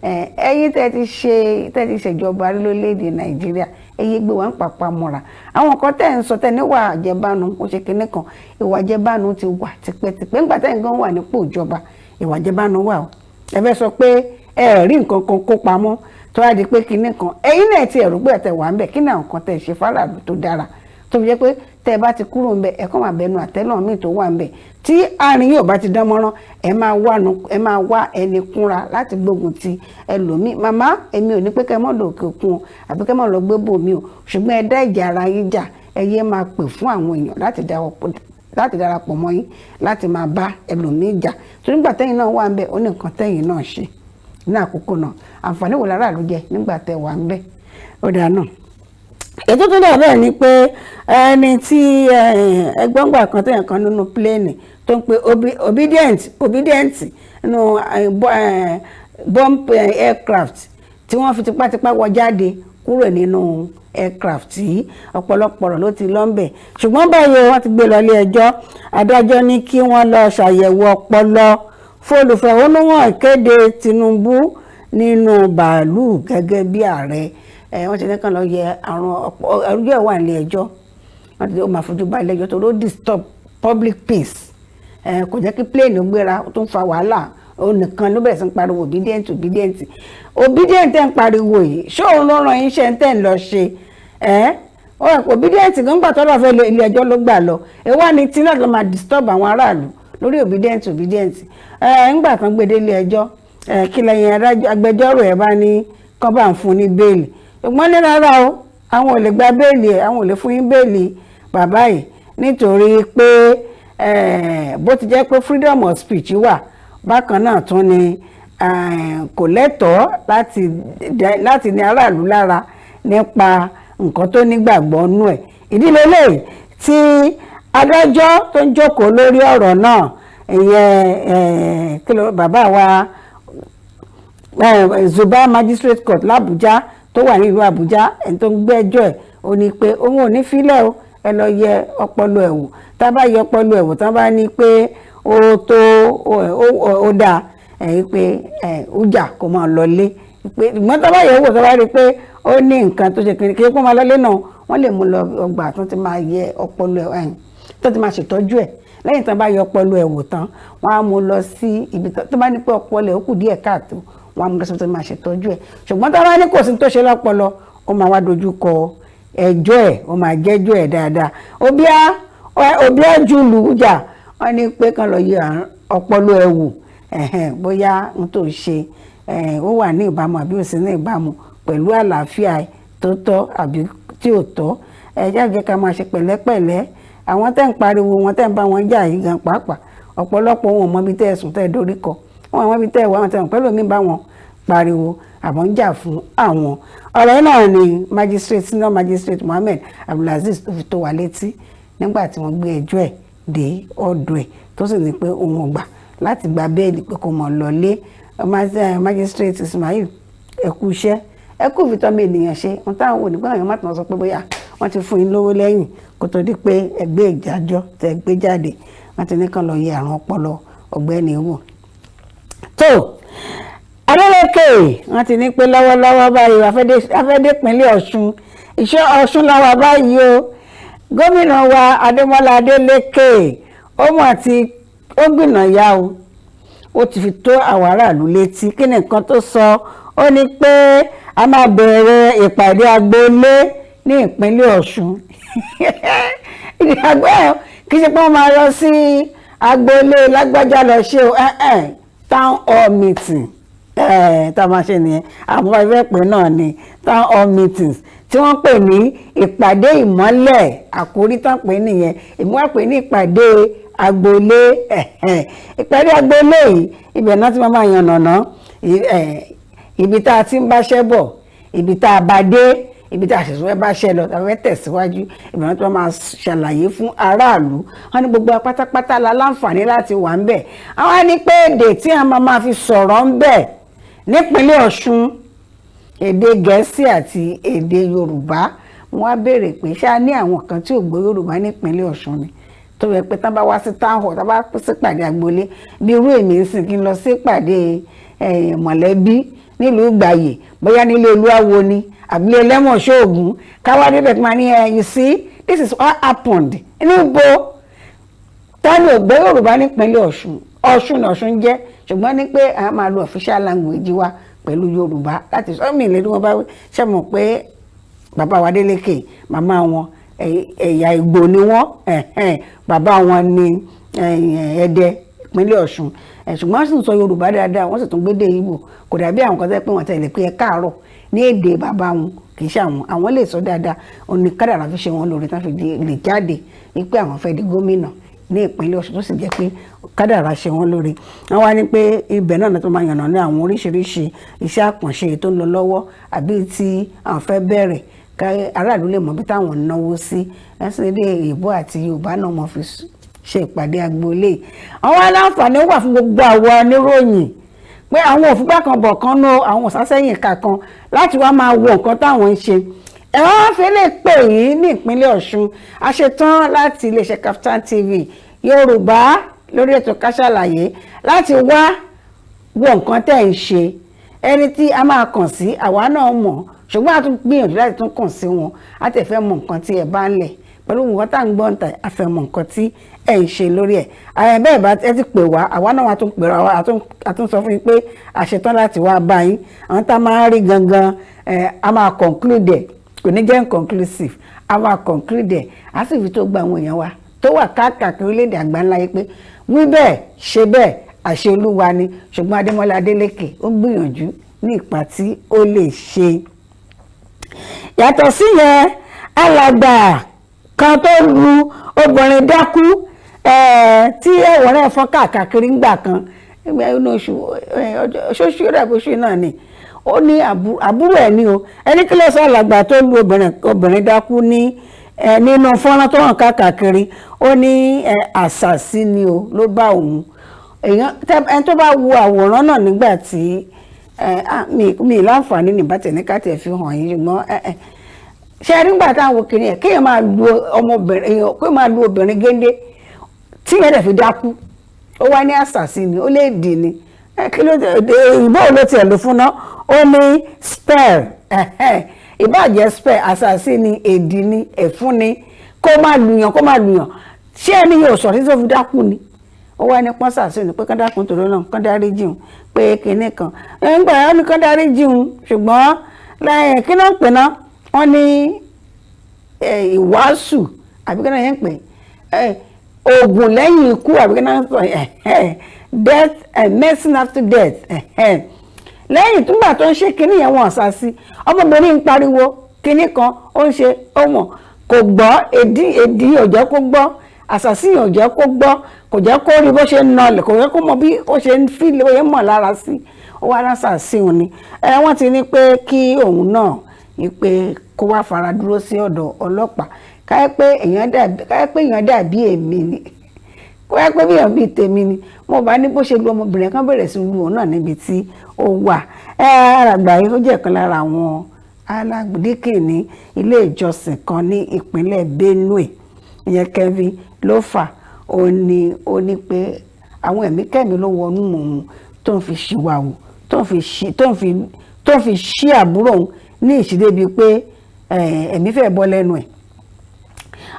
Ẹ̀yin tẹ́ ti ṣèjọba lórílẹ̀-èdè Nàìjíríà, ẹ̀yin gbé wọn pàpà mọ́ra. Àwọn kan tẹ́ ń sọ tẹ́ níwà àjẹbánu, ó ṣe kinní kan, ìwà àjẹbánu ti wà tipẹ́tipẹ́. Ńgbà tẹ́ ń gan wà nípò ìjọba, ìwà àjẹbánu wà o. Ẹ fẹ́ sọ pé ẹ rí nǹkan kan kó pamọ́ tó wá di pé kinní kan, ẹ̀yin náà ti ẹ̀rú pé ẹ̀tẹ̀ wà ń bẹ̀, kí ni àwọn kan tẹ̀ ṣe fáráàlú tó dára tó fi jẹ́ pé tẹ́ ẹ bá ti kúrò ń bẹ̀, ẹ kàn máa bẹnu àtẹ́lọ̀ míì tó wà ń bẹ̀? Tí àárín yóò bá ti dán mọ́rán, ẹ máa wá ẹni kúnra láti gbógun ti ẹlòmíì. Màmá, èmi ò ní pé kẹ́ mọ́ lọ òkè òkun o, àbí kẹ́ mọ́ lọ gbé bòmí o, ṣùgbọ́n ẹ dá ìjà ara yín jà. Ẹ yé máa pè fún àwọn èèyàn láti darapọ̀ mọ́ yín láti máa bá ẹlòmíì jà, torí nígbà tẹ́yìn náà wà ń bẹ̀, ó ní nǹkan tẹ́yìn náà ṣe ní àkókò náà. Àǹfààní wo láràlú jẹ nígbà tẹ́ wà ń bẹ̀? Ó dáa náà. Ètò tó dà bẹ́ẹ̀ ni pé ẹni tí ẹgbọ́ngbà kan tẹ̀yàn kan nínú plane tó ń pe obedient, obedient nínú bomb aircraft tí wọ́n fi tipátipá wọ jáde kúrò nínú aircraft yìí, ọ̀pọ̀lọpọ̀ ọ̀rọ̀ ló ti lọ ń bẹ̀. Ṣùgbọ́n báyìí, wọ́n ti gbé lọ ilé ẹjọ́. Adájọ́ ní kí wọ́n lọ ṣàyẹ̀wò ọpọlọ fólùfẹ̀hónúhàn ìkéde Tinubu nínú bàálù gẹ́gẹ́ bí ààrẹ. Wọ́n ti ní kàn lọ yẹ àrùn ọjọ́ ẹ̀ wà nílé ẹjọ́. Wọ́n ti ó máa fojú ba ilé ẹjọ́ tó ló disturb public peace, kò jẹ́ kí plane ó gbéra, ó tún fa wàhálà. Òun nìkan ló bẹ̀rẹ̀ sí ń pariwo obedient, obedient, obedient. Ẹ̀ ń pariwo yìí, ṣé òun ló ràn yín ṣe ń tẹ̀ ń lọ ṣe ẹ́? Obedient gbọ́ngbà tó lọ́ọ́ fẹ́ lọ ilé ẹjọ́ ló gbà lọ. Ẹ wá ní tí náà ló máa disturb àwọn aráàlú lórí obedient, obedient. Ẹ ńgbà kan gbé dé ilé ẹjọ́, ẹ kí lẹ́yìn agbẹjọ́rò ẹ̀ bá ní kán bá ń fún ní bail, ṣùgbọ́n ní rárá o, àwọn ò lè gba bail ẹ̀, àwọn ò lè fún yín bail bàbá yìí, nítorí pé bó ti jẹ́ pé freedom of speech wà, bákan náà tún ni kò lẹ́tọ̀ọ́ láti ní aráàlú lára nípa nǹkan tó nígbàgbọ́ nú ẹ̀. Ìdílé lè tí adájọ́ tó ń jókòó lórí ọ̀rọ̀ náà, ìyẹn kí ló bàbá wa, Zuba Magistrate Court l'Àbújá tó wà nílùú Àbújá, ẹni tó ń gbẹ́jọ́ ẹ̀, ó ní pé òun ò ní fílẹ̀ o, ẹ lọ yẹ ọpọlọ ẹ̀ wò. Tá a bá yẹ ọpọlọ ẹ̀ wò, tá a bá ní pé ó tó ó dáa ẹ̀ pé ẹ̀ ó jà kó máa lọlé pé, ìgbọ́n tá a bá yẹ̀ wò, tá a bá rí i pé ó ní nǹkan tó ṣe kí kí kó máa lọlé náà, wọ́n lè mú lọ ọgbà tó ti máa yẹ ọpọlọ ẹ̀, tó ti máa ṣètọ́jú ẹ̀. Lẹ́yìn tí wọ́n bá yẹ ọpọlọ ẹ̀ wò tán, wọ́n á mú lọ sí ibi tó bá ní pé ọpọlọ ẹ̀ ó kù díẹ̀ káàtó, wọ́n á mú lọ sí ibi tó ti máa ṣètọ́jú ẹ̀. Ṣùgbọ́n tó bá ní kò sí tó ṣe lọ́pọlọ, ó máa wá dojú kọ ẹjọ́ ẹ̀, ó máa jẹ́jọ́ ẹ̀ dáadáa. Obiajulu jà, wọ́n ní pé kán lọ yẹ ọpọlọ ẹ̀ wò, bóyá n tó ṣe ó wà ní ìbámu àbí ò sí ní ìbámu pẹ̀lú àlàáfíà tó tọ́ àbí tí ò tọ́. Ẹ jẹ́ ká máa ṣe pẹ̀lẹ́pẹ̀lẹ́. Àwọn tẹ́ ń pariwo wọn, tẹ́ ń bá wọn jà yìí gan pàápàá, ọ̀pọ̀lọpọ̀ wọn ò mọ ibi tẹ́ ẹ sùn tẹ́ ẹ dorí kọ wọn, àwọn ibi tẹ́ ẹ wà, wọn tẹ́ ẹ pẹ̀lú mi bá wọn pariwo àbọ̀ ń jà fún àwọn. Ọ̀rọ̀ náà ni magistrate, senior magistrate Mohammed Abdulaziz tó fi tó wa létí nígbà tí wọ́n gbé ẹjọ́ ẹ̀ dé ọ̀dọ̀ ẹ̀, tó sì ní pé òun ò gbà láti gba bail pé kó mọ̀ lọlé. Magistrate Ismail, ẹ kú iṣẹ́, ẹ kú ìfitọ́mọ ènìyàn ṣe. Ohun táwọn wò nígbà yẹn, má tún sọ pé bóyá wọ́n ti fún yín lówó lẹ́yìn kó tó di pé ẹgbẹ́ ìdájọ́ tẹ gbé jáde. Wọ́n ti ní kàn lọ yẹ àrùn ọpọlọ ọ̀gbẹ́ni wò. Tó Adeleke. Adélékè, wọ́n ti ní pé lọ́wọ́lọ́wọ́ báyìí afẹ́dé ìpínlẹ̀ Ọ̀ṣun, iṣẹ́ Ọ̀ṣun làwà báyìí o. Gómìnà wa Adémọ́lá Adélékè, ó mọ̀ tí ó gbìnà ya o, ó ti fi tó àwọn aráàlú létí. Kí ni nǹkan tó sọ? Ó ní pé a máa bẹ̀rẹ̀ ìpàdé agboolé ní ìpínlẹ̀ Ọ̀ṣun. Kì í ṣe pé wọ́n máa lọ sí agboolé lágbájá lọ ṣe o, town hall meeting tá a máa ṣe nìyẹn. Àwọn ẹgbẹ́ pè náà ni town hall meetings tí wọ́n pè ní ìpàdé ìmọ́lẹ̀, àkórí tán pè nìyẹn. Èmi wá pè ní ìpàdé agboolé. Ìpàdé agboolé yìí, ibẹ̀ náà ti máa yànnàná ibi tá a ti ń báṣẹ́ bọ̀, ibi tá a bá dé, ibi tá a ṣẹ̀ṣẹ̀ fẹ́ báṣẹ́ lọ, tá a fẹ́ tẹ̀síwájú. Ibẹ̀ náà ti máa ṣàlàyé fún aráàlú. Wọ́n ní gbogbo pátápátá la láǹfààní láti wà ń bẹ̀. Àwọn á ní pé èdè tí a máa fi sọ̀rọ̀ ń bẹ̀ nípínlẹ̀ Ọ̀ṣun, èdè Gẹ̀ẹ́sì àti èdè Yorùbá. Wọ́n á béèrè pé ṣá ní àwọn kan tí ò gbọ́ Yorùbá nípínlẹ̀ Ọ̀ṣun ni, tó yẹ pé tán bá wá sí town hall, tán bá sí pàdé agboolé, bí irú èmi ń sìn kí n lọ sí pàdé mọ̀lẹ́bí nílùú Ìgbàyè, bóyá nílé Olúwawo ni àbílẹ̀ ẹlẹ́mọ̀ ṣoògùn, káwá débẹ̀ kí n máa ní ẹ, "You see, this is what happened." Níbo tani ò gbọ́ Yorùbá nípínlẹ̀ Ọ̀ṣun? Ọ̀ṣun Ọ̀ṣun jẹ́, ṣùgbọ́n ní pé a máa lo official language wa pẹ̀lú Yorùbá láti sọ mí ìlérí wọn bá ṣe mọ̀ pé bàbá wa Adélékè, màmá wọn ẹ̀yà Ìgbò ni wọ́n, bàbá wọn ní Ẹdẹ, ìpínlẹ̀ Ọ̀ṣun, ṣùgbọ́n wọ́n sì ń sọ Yorùbá dáadáa, wọ́n sì tún gbédè Ìgbò. Kò dàbí àwọn kan tẹ́ pé wọ́n tẹ̀lé pé ẹ káàárọ̀ ní èdè bàbá wọn, kì í ṣe àwọn lè sọ dáadáa. Òní kádàrá fi ṣe wọn lórí tán fi lè jáde wípé àwọn fẹ́ di gómìnà ní ìpínlẹ̀ Ọ̀ṣun, tó sì jẹ́ pé kádàrá ṣe wọ́n lórí. Wọ́n wá ní pé ibẹ̀ náà tó máa yànnà ní àwọn oríṣiríṣi iṣẹ́ àkànṣe tó ń lọ lọ́wọ́ àbí tí àwọn fẹ́ bẹ̀rẹ̀, ká aráàlú lè mọ̀ bí táwọn ń náwó sí. Ẹ̀sìn èdè Ìgbò àti Yorùbá náà mọ̀ fi ṣe ìpàdé agboolé. Àwọn aláǹfààní wà fún gbogbo àwọn oníròyìn pé àwọn òfúgbà kan bọ̀ kan ná àwọn òsásẹ́yìn ìka kan láti wá máa wo nǹkan táwọn ń ṣe. Ẹ wá fi lè pè yín ní ìpínlẹ̀ Ọ̀ṣun. A ṣetán láti iléeṣẹ́ Kaftan TV Yorùbá lórí ètò Ká Sálàyé láti wá wo nǹkan tẹ́ ń ṣe. Ẹni tí a máa kàn sí, àwa náà mọ̀, ṣùgbọ́n a tún gbìyànjú láti tún kàn sí wọn. A tẹ̀ fẹ́ mọ nǹkan tí ẹ bá ń lẹ̀ pẹ̀lú nǹkan tá à ń gbọ́ ń tà. A fẹ́ mọ nǹkan tí ẹ ń ṣe lórí ẹ̀. Àyẹ̀ bẹ́ẹ̀ bá ẹ ti pè wá, àwa náà wà tún pè wá, a tún sọ fún yín pé a ṣetán láti wá bá yín. Àwọn tá a máa rí gangan, a máa conclude ẹ̀, kò ní jẹ́ inconclusive, a máa conclude ẹ̀, a sì fi tó gba àwọn èèyàn wa tó wà káàkiri orílẹ̀-èdè àgbáńlá yìí pé wí bẹ́ẹ̀, ṣe bẹ́ẹ̀, àṣẹ Olúwa ni. Ṣùgbọ́n Adémọ́lá Adélékè ó gbìyànjú ní ipa tí ó lè ṣe. Yàtọ̀ síyẹn, alàgbà kan tó lu obìnrin dákú tí ẹ̀wọ̀n rẹ̀ fọ́n káàkiri ńgbà kan inú oṣù ṣoṣù rẹ̀ bóṣù náà ni, ó ní àbúrò ẹ̀ ní o. Ẹni kí ló sọ? Alàgbà tó lu obìnrin dákú ní nínú fọ́nrán tó hàn káàkiri, ó ní àṣàsí ni o ló bá òun. Ẹni tó bá wo àwòrán náà nígbà tí mi láǹfààní ní bàtẹ̀ ní ká tẹ̀ fi hàn yín, ṣùgbọ́n ṣe rí nígbà táwọn kiri ẹ̀, kéèyàn máa lu ọmọbìnrin, èèyàn kéèyàn máa lu obìnrin géńdé tí yẹn dẹ̀ fi dákú, ó wá ní àṣàsí ni, ó lè dì ní kí ló dé? Ìbò ló tiẹ̀ lò fún náà? Ó ní spell, ìbàjẹ́ spell, àṣàsí ni, èdì ni, ẹ̀fún ni, kó má lùyàn, kó má lùyàn. Ṣé ẹni yóò sọ̀rọ̀ tí tó fi dákú ni? Ó wá ní pọ́n sàṣì ni pé kán dákun tòró náà, kán dárí jìun, pé kinní kan ńgbà yẹn ní kán dárí jìun, ṣùgbọ́n lẹ́yìn kí náà ń pè náà, wọ́n ní ìwàásù àbí kí náà yẹn ń pè oògùn lẹ́yìn ikú àbí kí náà ń sọ death, medicine after death. Lẹ́yìn túgbà tó ń ṣe kinní yẹn, wọ́n sá sí ọmọbìnrin ń pariwo kinní kan ó ń ṣe, ó mọ̀ kò gbọ́, èdí èdí ò jẹ́ kó gbọ́, àṣàsí ò jẹ́ kó gbọ́, kò jẹ́ kó rí bó ṣe ń nọlẹ̀, kò jẹ́ kó mọ bí ó ṣe ń fi bó ṣe ń mọ̀ lára sí. Ó wá ránṣà sí òun ni ẹ wọ́n ti ní pé kí òun náà ní pé kó wá fara dúró sí ọ̀dọ̀ ọlọ́pàá. Káyẹ́ pé èèyàn dàbí èmi ni, káyẹ́ pé èèyàn bíi tèmi ni, mo bá ní bó ṣe lu ọmọbìnrin kan bẹ̀rẹ̀ sí lu òun náà níbi tí ó wà. Ẹ alàgbà yìí, ó jẹ́ kan lára àwọn alágbèdékè ní ilé ìjọsìn kan ní ìpínlẹ̀ Benue, ìyẹn Kevin ló fà. Ó ní pé àwọn ẹ̀mí kẹ́mi ló wọnú òun tó ń fi ṣìwàwù. tó ń fi ṣí tó ń fi tó ń fi ṣí àbúrò òun ní ìṣídébi pé ẹ̀mí fẹ́ bọ́ lẹ́nu ẹ̀.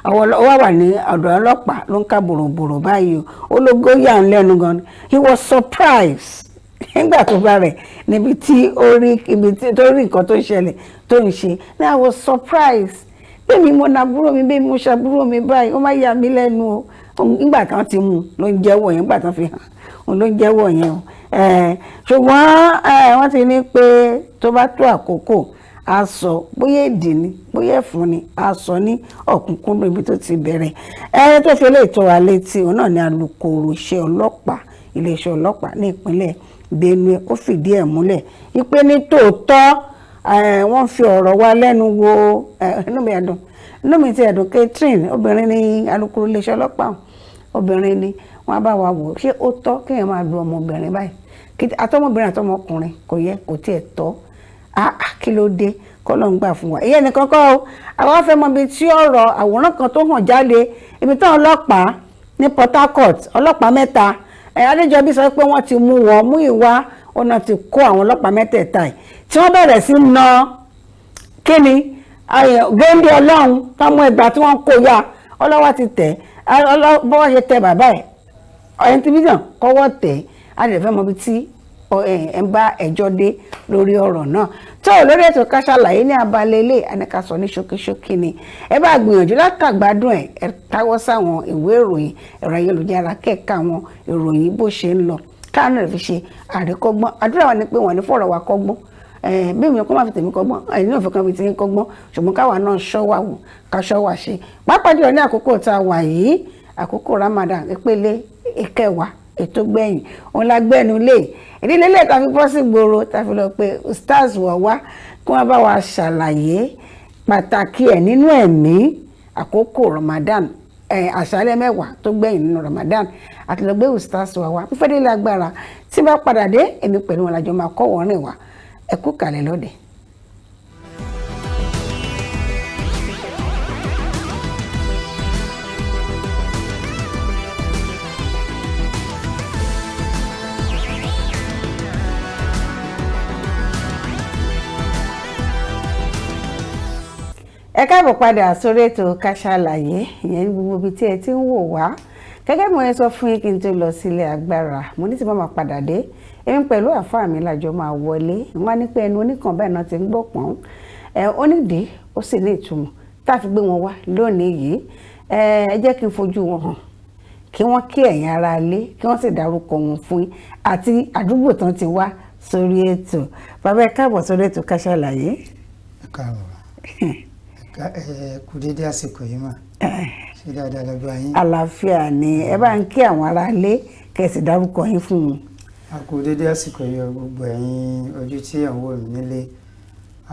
Àwọn ó wà wà ní ọ̀dọ̀ ọlọ́pàá ló ń ká bòròbòrò báyìí o. Ó ló góyà ń lẹ́nu gan ni. He was surprised nígbà tó bá rẹ̀ níbi tí ó rí, ibi tí tó rí nǹkan tó ṣẹlẹ̀ tó ń ṣe ní. I was surprised pé mi mo nàbúrò mi, bẹ́ẹ̀ mo ṣàbúrò mi báyìí, ó má yà mí lẹ́nu o. Nígbà kan ti mú un ló ń jẹ́wọ́ yẹn, nígbà kan fi hàn òun ló ń jẹ́wọ́ yẹn o. Ṣùgbọ́n wọ́n ti ní pé tó bá tó àkókò, a sọ bóyá èdè ni, bóyá ẹ̀fún ni, a sọ ní ọ̀kúnkúndùn ibi tó ti bẹ̀rẹ̀. Ẹni tó fi eléyìí tó wa létí òun náà ni alukoro iṣẹ́ ọlọ́pàá, iléeṣẹ́ ọlọ́pàá ní ìpínlẹ̀ Benue. Ó fìdí ẹ̀ múlẹ̀ wípé ní tòótọ́ wọ́n fi ọ̀rọ̀ wa lẹ́nu wo. Inú mi ẹ̀dùn, inú mi ti ẹ̀dùn. Catherine, obìnrin ní alukoro iléeṣẹ́ ọlọ́pàá, obìnrin ni. Wọ́n á bá wa wò, ṣé ó tọ́ kéèyàn máa lu ọmọbìnrin báyìí? Àtọmọbìnrin àtọmọkùnrin, kò yẹ, kò tiẹ̀ tọ́. Ah, kí ló dé? Kọ́ ló ń gbà fún wa. Ìyẹn nìkan kọ́ o. Àwa fẹ́ mọ ibi tí ọ̀rọ̀ àwòrán kan tó hàn jáde, ibi táwọn ọlọ́pàá ní Port Harcourt, ọlọ́pàá mẹ́ta ẹ̀, Adéjọbí sọ pé wọ́n ti mú wọn mú ìwá ọ̀nà ti kó àwọn ọlọ́pàá mẹ́tẹ̀ẹ̀ta yìí tí wọ́n bẹ̀rẹ̀ sí na kíni géńdé ọlọ́run tó mú ẹgbàá tí wọ́n kó ya ọlọ́wọ́ ti tẹ̀ bọ́wọ́ ṣe tẹ bàbá ẹ̀ ẹni tí bíjàn kọ́wọ́ tẹ̀. Á lè fẹ́ mọ ibi tí ẹ ń bá ẹjọ́ dé lórí ọ̀rọ̀ náà tó lórí ètò Ká Sálàyé ní abalẹ̀ ilé àníkà sọ ní ṣókíṣókí ni. Ẹ bá gbìyànjú látàgbádùn ẹ, ẹ táwọ́ sáwọn ìwé ìròyìn, ẹ̀rọ ayélujára, kẹ́ẹ̀ka àwọn ìròyìn bó ṣe ń lọ, káàánú rẹ̀ fi ṣe àríkọ́gbọ́n. Àdúrà wa ni pé wọ́n ní fọ̀rọ̀ wa kọ́gbọ́n. Bí mi kọ́ máa fi tèmi kọ́gbọ́n, ẹ̀yin náà fi kan fi tèmi kọ́gbọ́n, ṣùgbọ́n káwa náà ṣọ́ wa wò, ká ṣọ́ wa ṣe, pàápàá jùlọ ní àkókò tá a wà yìí, àkókò Ramadan, ìpele ìkẹwàá ètò gbẹ̀yìn òun la gbẹ́nu lé. Ìdílé lè ta fi bọ́ sí gbòòrò, ta fi lọ pé stars wọ̀ wá kí wọ́n bá wa ṣàlàyé pàtàkì ẹ̀ nínú ẹ̀mí, àkókò Ramadan, àṣálẹ́ 10 tó gbẹ̀yìn nínú Ramadan. Àti lọ gbé stars wọ̀ wá fífẹ́ délé agbára. Tí bá padà dé, èmi pẹ̀lú wọn lájọ máa kọ́ wọ́n rìn wá. Ẹ kú kàlẹ̀ lọ́dẹ̀. Ẹ káàbọ̀ padà sórí ètò Ká Sálàyé. Ìyẹn ní gbogbo ibi tí ẹ ti ń wò wá. Gẹ́gẹ́ bí mo ṣe sọ fún yín kí n tó lọ sílé agbára, mo ní tí mo máa padà dé, èmi pẹ̀lú àáfàá mi lájọ máa wọlé. Wọ́n á ní pé ẹnu oníkan báyìí náà ti ń gbọ́ pọ́n ẹ. Ó nídìí, ó sì ní ìtumọ̀ tá a fi gbé wọn wá lónìí yìí. Ẹ jẹ́ kí n fojú wọn hàn, kí wọ́n kí ẹ̀yin ará ilé, kí wọ́n sì dárúkọ wọn fún yín àti àdúgbò tán ti wá sórí ètò. Bàbá, ẹ káàbọ̀ sórí ètò Ká Sálàyé. Ẹ káàbọ̀, ẹ kú dédé àsìkò yìí mà. Ṣé dáadáa lọ bá yín? Àlàáfíà ni. Ẹ bá ń kí àwọn ará ilé, kẹ́ ẹ sì dárúkọ yín fún wọn. A kú dédé àsìkò yìí o, gbogbo ẹ̀yin ojú tí ẹ̀ ń wò mí nílé.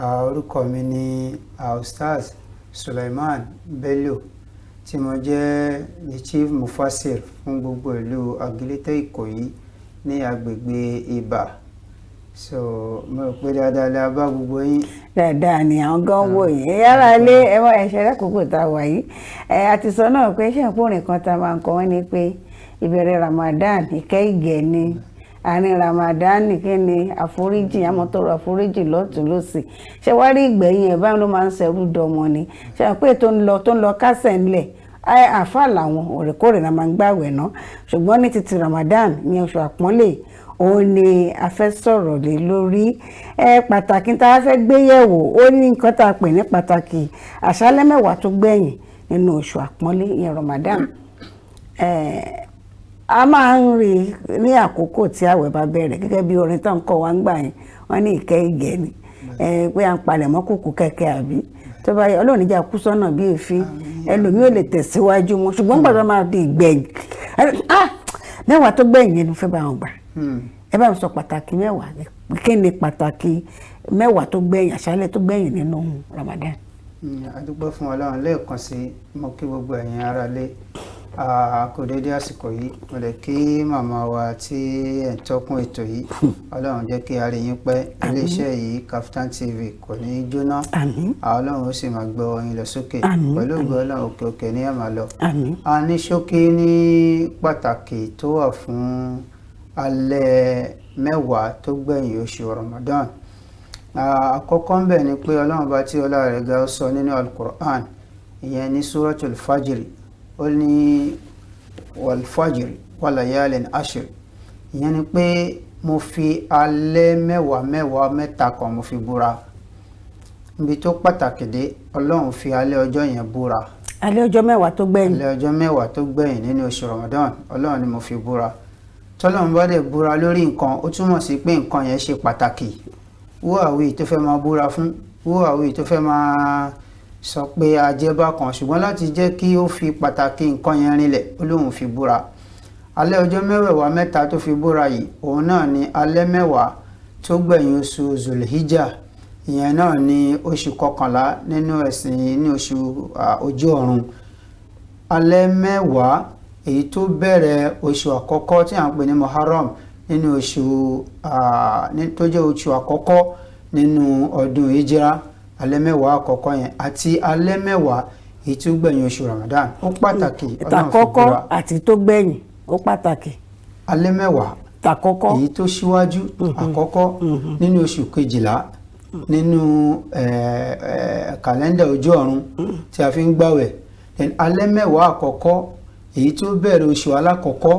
Orúkọ mi ni Ustaz Suleiman Bello, tí mo jẹ́ the chief mufasir fún gbogbo ìlú Agilete Ìkòyí ní agbègbè Ìbà. So mo rò pé dáadáa la bá gbogbo yín. Dáadáa ni àwọn gan wò yìí. Ẹ yára lé ẹ wá ẹṣẹ lákòókò tá a wà yìí. Ẹ a ti sọ náà pé ṣé ìpòrìn kan tá a máa ń kọ wọn ni pé ìbẹ̀rẹ̀ Ramadan, ìkẹ́ ìgẹ̀ ni; àárín Ramadan, kí ni? Àforíjì, àmọ́tọ́rọ̀ àforíjì lọ́tún lọ́sì. Ṣé wàá rí ìgbẹ̀yìn ẹ̀ báyìí ló máa ń ṣẹrú dọmọ ni. Ṣé wàá pé tó ń lọ kásẹ̀ ńlẹ̀? Àáfàá làwọn òrèkóòrè náà máa ń gbàwẹ̀ náà, ṣùgbọ́n ní títí Ramadan ní oṣù àpọ́nlé òun ni a fẹ́ sọ̀rọ̀ lé lórí. Ẹ pàtàkì tá a fẹ́ gbé yẹ̀wò, ó ní nǹkan tá a pè ní pàtàkì àṣálẹ́ 10 tó gbẹ̀yìn nínú oṣù àpọ́nlé, ìyẹn Ramadan. A máa ń rí i ní àkókò tí àwẹ̀ bá bẹ̀rẹ̀, gẹ́gẹ́ bí orin tó ń kọ́ wa ń gbà yẹn, wọ́n ní ìkẹ́ ìgẹ̀ ni pé à ń palẹ̀ mọ́ kùkù kẹ̀kẹ́, àbí tó bá yẹ Ọlọ́run níjà kú sọ́nà bí èéfín, ẹlòmíì ò lè tẹ̀síwájú mọ́. Ṣùgbọ́n gbàdúrà máa di ìgbẹ̀yìn, 10 tó gbẹ̀yìn yẹn ni mo fẹ́ bá wọn gbà. Ẹ bá mi sọ pàtàkì 10. Kí ni pàtàkì 10 tó gbẹ̀yìn, àṣálẹ́ tó gbẹ̀yìn nínú Ramadan? A dúpẹ́ fún Ọlọ́run. Lẹ́ẹ̀kan sí, mo kí gbogbo ẹ̀yin ará lé, kò déédéé àsìkò yìí. Mo lè kí màmá wa tí ẹ̀ ń tọ́kùn ètò yìí. Ọlọ́run jẹ́ kí a rí yín pẹ́. Iléeṣẹ́ yìí, Kaftan TV, kò ní í jóná. Àmín. Ọlọ́run ó sì máa gbé ọyìn lọ sókè. Àmín. Pẹ̀lú ògo Ọlọ́run, òkè òkè ní ẹ̀ máa lọ. Àmín. A ní ṣókí ní pàtàkì tó wà fún Alẹ́ 10 tó gbẹ̀yìn oṣù Ramadan. Àkọ́kọ́ ń bẹ̀ ni pé Ọlọ́run bá tí ọlá rẹ̀ ga, ó sọ nínú Al-Qur'an, ìyẹn ní Suratul Fajr, ó ní wal-fajr wa layalin ashr. Ìyẹn ni pé mo fi alẹ́ mẹ́wàá mẹ́wàá mẹ́ta kan, mo fi búra. Níbi tó pàtàkì dé, Ọlọ́run fi alẹ́ ọjọ́ yẹn búra. Alẹ́ ọjọ́ 10 tó gbẹ̀yìn. Alẹ́ ọjọ́ 10 tó gbẹ̀yìn nínú oṣù Ramadan, Ọlọ́run ni mo fi búra. Tọ́lọ́run bá dẹ̀ búra lórí nǹkan, ó túmọ̀ sí pé nǹkan yẹn ṣe pàtàkì. Who are we tó fẹ́ máa búra fún? Who are we tó fẹ́ máa sọ pé ajẹ́ bá kan? Ṣùgbọ́n láti jẹ́ kí ó fi pàtàkì nǹkan yẹn rinlẹ̀, ó lóun fi búra. Alẹ́ ọjọ́ mẹ́wẹ̀ẹ̀wá mẹ́ta tó fi búra yìí, òun náà ni alẹ́ 10 tó gbẹ̀yìn oṣù Zulhijjah. Ìyẹn náà ni oṣù 11 nínú ẹ̀sìn, ní oṣù ojú ọ̀run. Alẹ́ 10 èyí tó bẹ̀rẹ̀ oṣù àkọ́kọ́ tí à ń pè ní Muharram, nínú oṣù tó jẹ́ oṣù àkọ́kọ́ nínú ọdún Hijra, alẹ́ 10 àkọ́kọ́ yẹn, àti alẹ́ 10 èyí tó gbẹ̀yìn oṣù Ramadan, ó pàtàkì. Ọlọ́run fi Tàkọ́kọ́ búra. àti tó gbẹ̀yìn, ó pàtàkì. Alẹ́ 10 Tàkọ́kọ́. èyí tó ṣíwájú àkọ́kọ́ nínú oṣù 12 nínú kàlẹ́ndà ojú ọ̀run tí a fi ń gbàwẹ̀. Then alẹ́ 10 àkọ́kọ́ èyí tó bẹ̀rẹ̀ oṣù alákọ̀ọ́kọ́